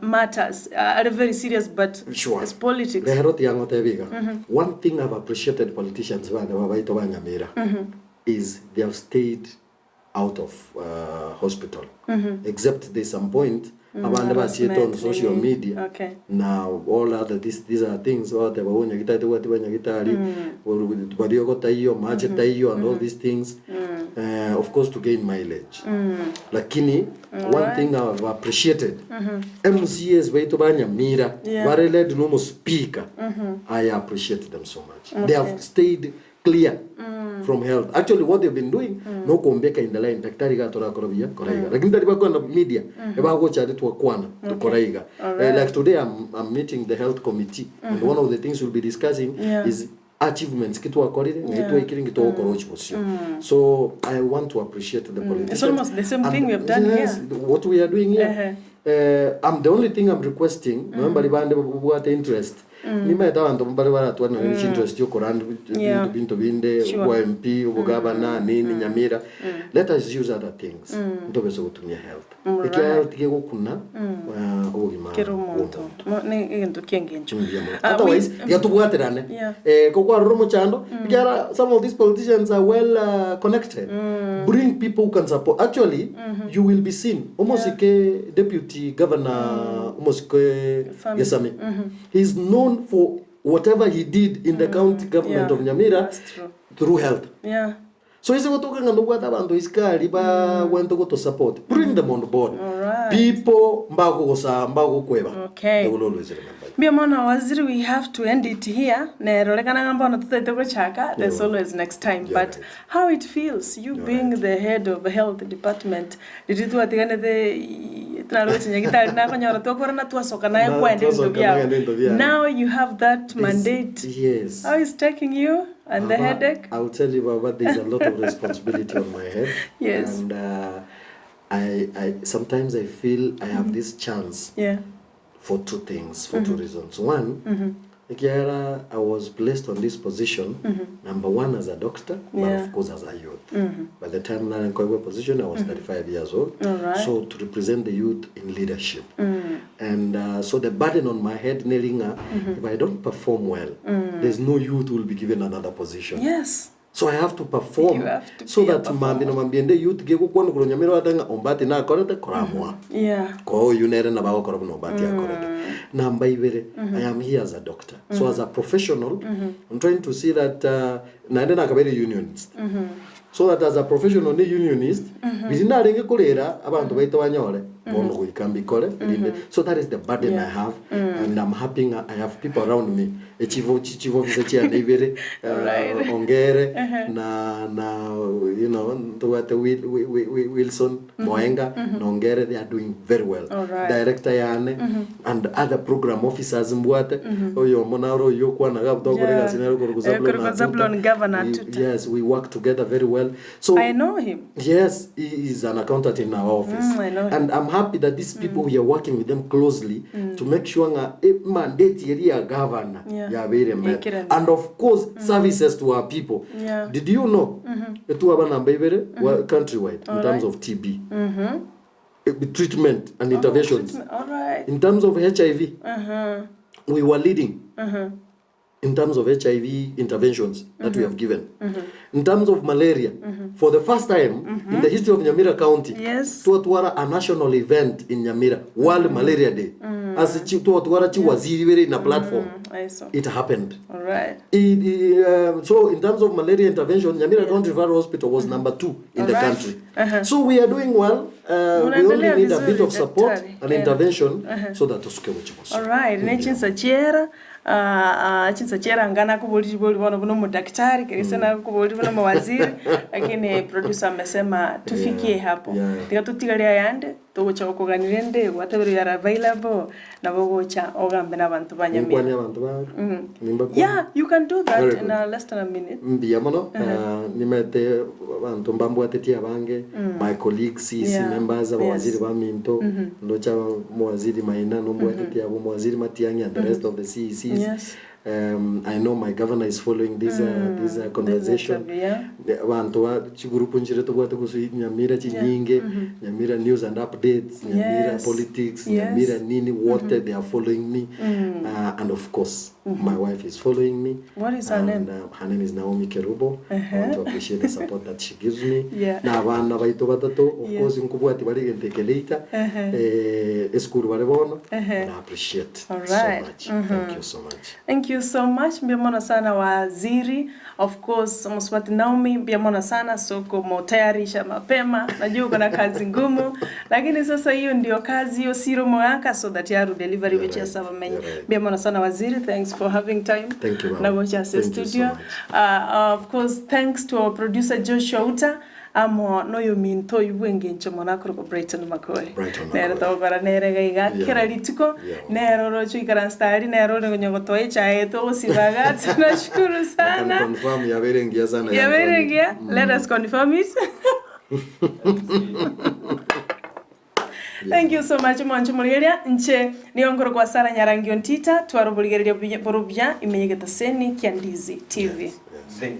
matters are very serious but it's politics. Rero tiga ngotebie iga, one thing I've appreciated politicians bane babaito ba Nyamira is they have stayed. out of hospital except there's some point abande basiete on social media Okay. na all other this, these are things bagoteba oh nyagitari tobwati banyagitari bariogo taiyo mache taiyo and all these things of course to gain mileage lakini one thing I've appreciated MCAs baito ba Nyamira Yeah. bare led nomo speaker I appreciate them so much they have stayed clear from health actually what they've been doing nokombeka in the line daktari iga torakora buya kora iga lakini tari bakwenda media ebagocha are twakwana tokora iga Eh, like today I'm, I'm meeting the health committee and one of the things we'll be discussing Yeah. is achievements ki twakorire Yeah. ng'ai twaikire ng'i togokora ochi bosio so i want to appreciate the politicians It's almost the same And thing we have done yes, here. what we are doing here Uh-huh. I'm the only thing I'm requesting mm. mbari bande babwate interest nimaete abanto mbare baratwane mm. interest yokorand Yeah. binto binde Sure. obwa MP obogabana nini Nyamira let us use other things ntobese gotumia health ekia health gegokuna obogima Kera omonto. bw'omonto. Mo- ne egento kia engencho. Mbuya mono. Ah, we- Otherwise, yatubwaterane Yeah. eh, kokwarora omochando ekiagera some of these politicians are well connected bring people who can support actually you will be seen omosike deputy governor omosike Gesami. Gesami he is known for whatever he did in the county government Yeah, of Nyamira that's true. through health Yeah. so ase gotoka ng'a nobwate abanto isiko aria bagwente goto support bring them on board Alright. people mbakogosaa mbagokweba Okay. they will always remember you. Mbuya mono waziri we have to end it here nerorekana ng'a mbono totaete gochaka there's always next time You're but right. how it feels you You're being right. the head of health department riria twatiganete naroche nyagitari nakonyora twakorana twasoka naye Na- kwenda ebinto twasoka naye biao ebinto biao. now you have that mandate Yes. how is taking you and the Baba, headache I'll tell you, Baba, there's a lot of responsibility on my head. Yes. And I sometimes I feel I have this chance yeah for two things, for two reasons. One, ekiagera I was placed on this position, number one as a doctor, but Yeah. of course as a youth. By the time nare nkoegwa position, I was 35 years old. Alright. So to represent the youth in leadership. And so the burden on my head, neri ng'a, if I don't perform well, there's no youth who will be given another position. yes So I have to perform You have to so be a that mambi na mambiende youth gegokwana korwa Nyamira bateba ng'a Ombati nakorete koramoa. yeah Koa oyio nere nabo agokora buna Ombati akorete. Namba ibere, I am here as a doctor. So as a professional, I'm trying to see that naende nakabeire unionist. So that as a professional ne unionist, biri narenge korera abanto baito banyore bono goika mbikore erinde. So that is the burden I have and I'm happy ng'a I have people around me. Echivo chichivo officer chiane ibere Right. Ongere na na you know ntobwate Wil, Wil, Wil, Wilson Moenga na Ongere they are doing very well. Alright. Director yane and other program officers mbwate oyomo naro oyio okwanaga tokore Yeah. egasi nere korwa Eh, Zablon korwa Atuta. Zablon Governor We- Atuta. Yes, we work together very well. So I know him Yes, he is an accountant in our office. I know him. And I'm happy that these people we are working with them closely to make sure nga eh, mandate eri ya governor Yeah. yabeire met. Ikirani. And of course services to our people. Yeah. Did you know etwaba namba ibere wa- countrywide in terms of TB. Eh, treatment and interventions. all right In terms of HIV, we were leading in terms of HIV interventions that we have given. In terms of malaria, for the first time in the history of Nyamira County, Yes. twatwara a national event in Nyamira, World Malaria Day. As twatwara chiwaziri very in a platform. I saw It happened. all right So in terms of malaria intervention, Nyamira County Referral Hospital was number 2 in the Alright. country. So we are doing well. We only Munaendelea need a bit vizuri, of support daktari. and Yeah. intervention so that tusuke gochiboso. Alright, ne chinsa chiera chinsa chiera ngana kuboliri boli bono buno mudaktari kerese na kuboliri buno mawaziri lakini producer amesema tufikie Yeah, hapo yeah. tiga tutigaria yande togocha gokuganira ende gwatebire you are available nabo gocha ogambe n'abantu ba Ninkwani Nyamira abantu ba nimbakwana. yeah you can do that Very in good. less than a minute Mbuya mono nimete abanto mbambwatetie abange my colleagues CEC Yeah. members abawaziri Yes. baminto ndocha muwaziri Maina nombwatetie abo muwaziri Matiang'i and the rest of the CECs Yes. I know my governor is following this, this conversation. interview, yeah. Abanto ba chigurupu nchire tobwate gose Nyamira chinyinge, Nyamira news and updates, Nyamira Yes. politics, Yes. Nyamira nini, what they are following me. And of course, My wife is following me. What is her and, name? Uh, her name is Naomi Kerubo. I want to appreciate the support that she gives me. Yeah. Na abana baito batato, of Yeah. course, nkubwati bari egento eke later. Eh, esukuru bare bono. And I appreciate All so right. much. Thank you so much. Thank you so much mbuya mono sana waziri of course Mswati Naomi mbuya mono sana so kumutayarisha mapema najua uko na kazi ngumu lakini sasa hiyo ndio kazi hiyo siro moyaka so that yaru delivery You're which right. is right. You're right. mbuya mono sana waziri thanks for having time Thank you, ma'am. na gocha ase Thank you so studio much. uh, of course thanks to our producer Joshua Uta amo noyo minto ibwengencho mono akorokwa Brighton Makore Brighton nere Makore. togokora nere gaiga Yeah. kera rituko Yeah. nero rocho ikaransa tari nero ore konya gotoa echae togosibaga tunashukuru I can sana confirm yabere ngiya sana. yabeire ngiya let us confirm it Thank you so much mwancho morigereria nche niyo nkoro kwa Sara Nyarangio Ntita twaroborigereria borobia imenyegete seni kia Ndizi TV Yes. Zing.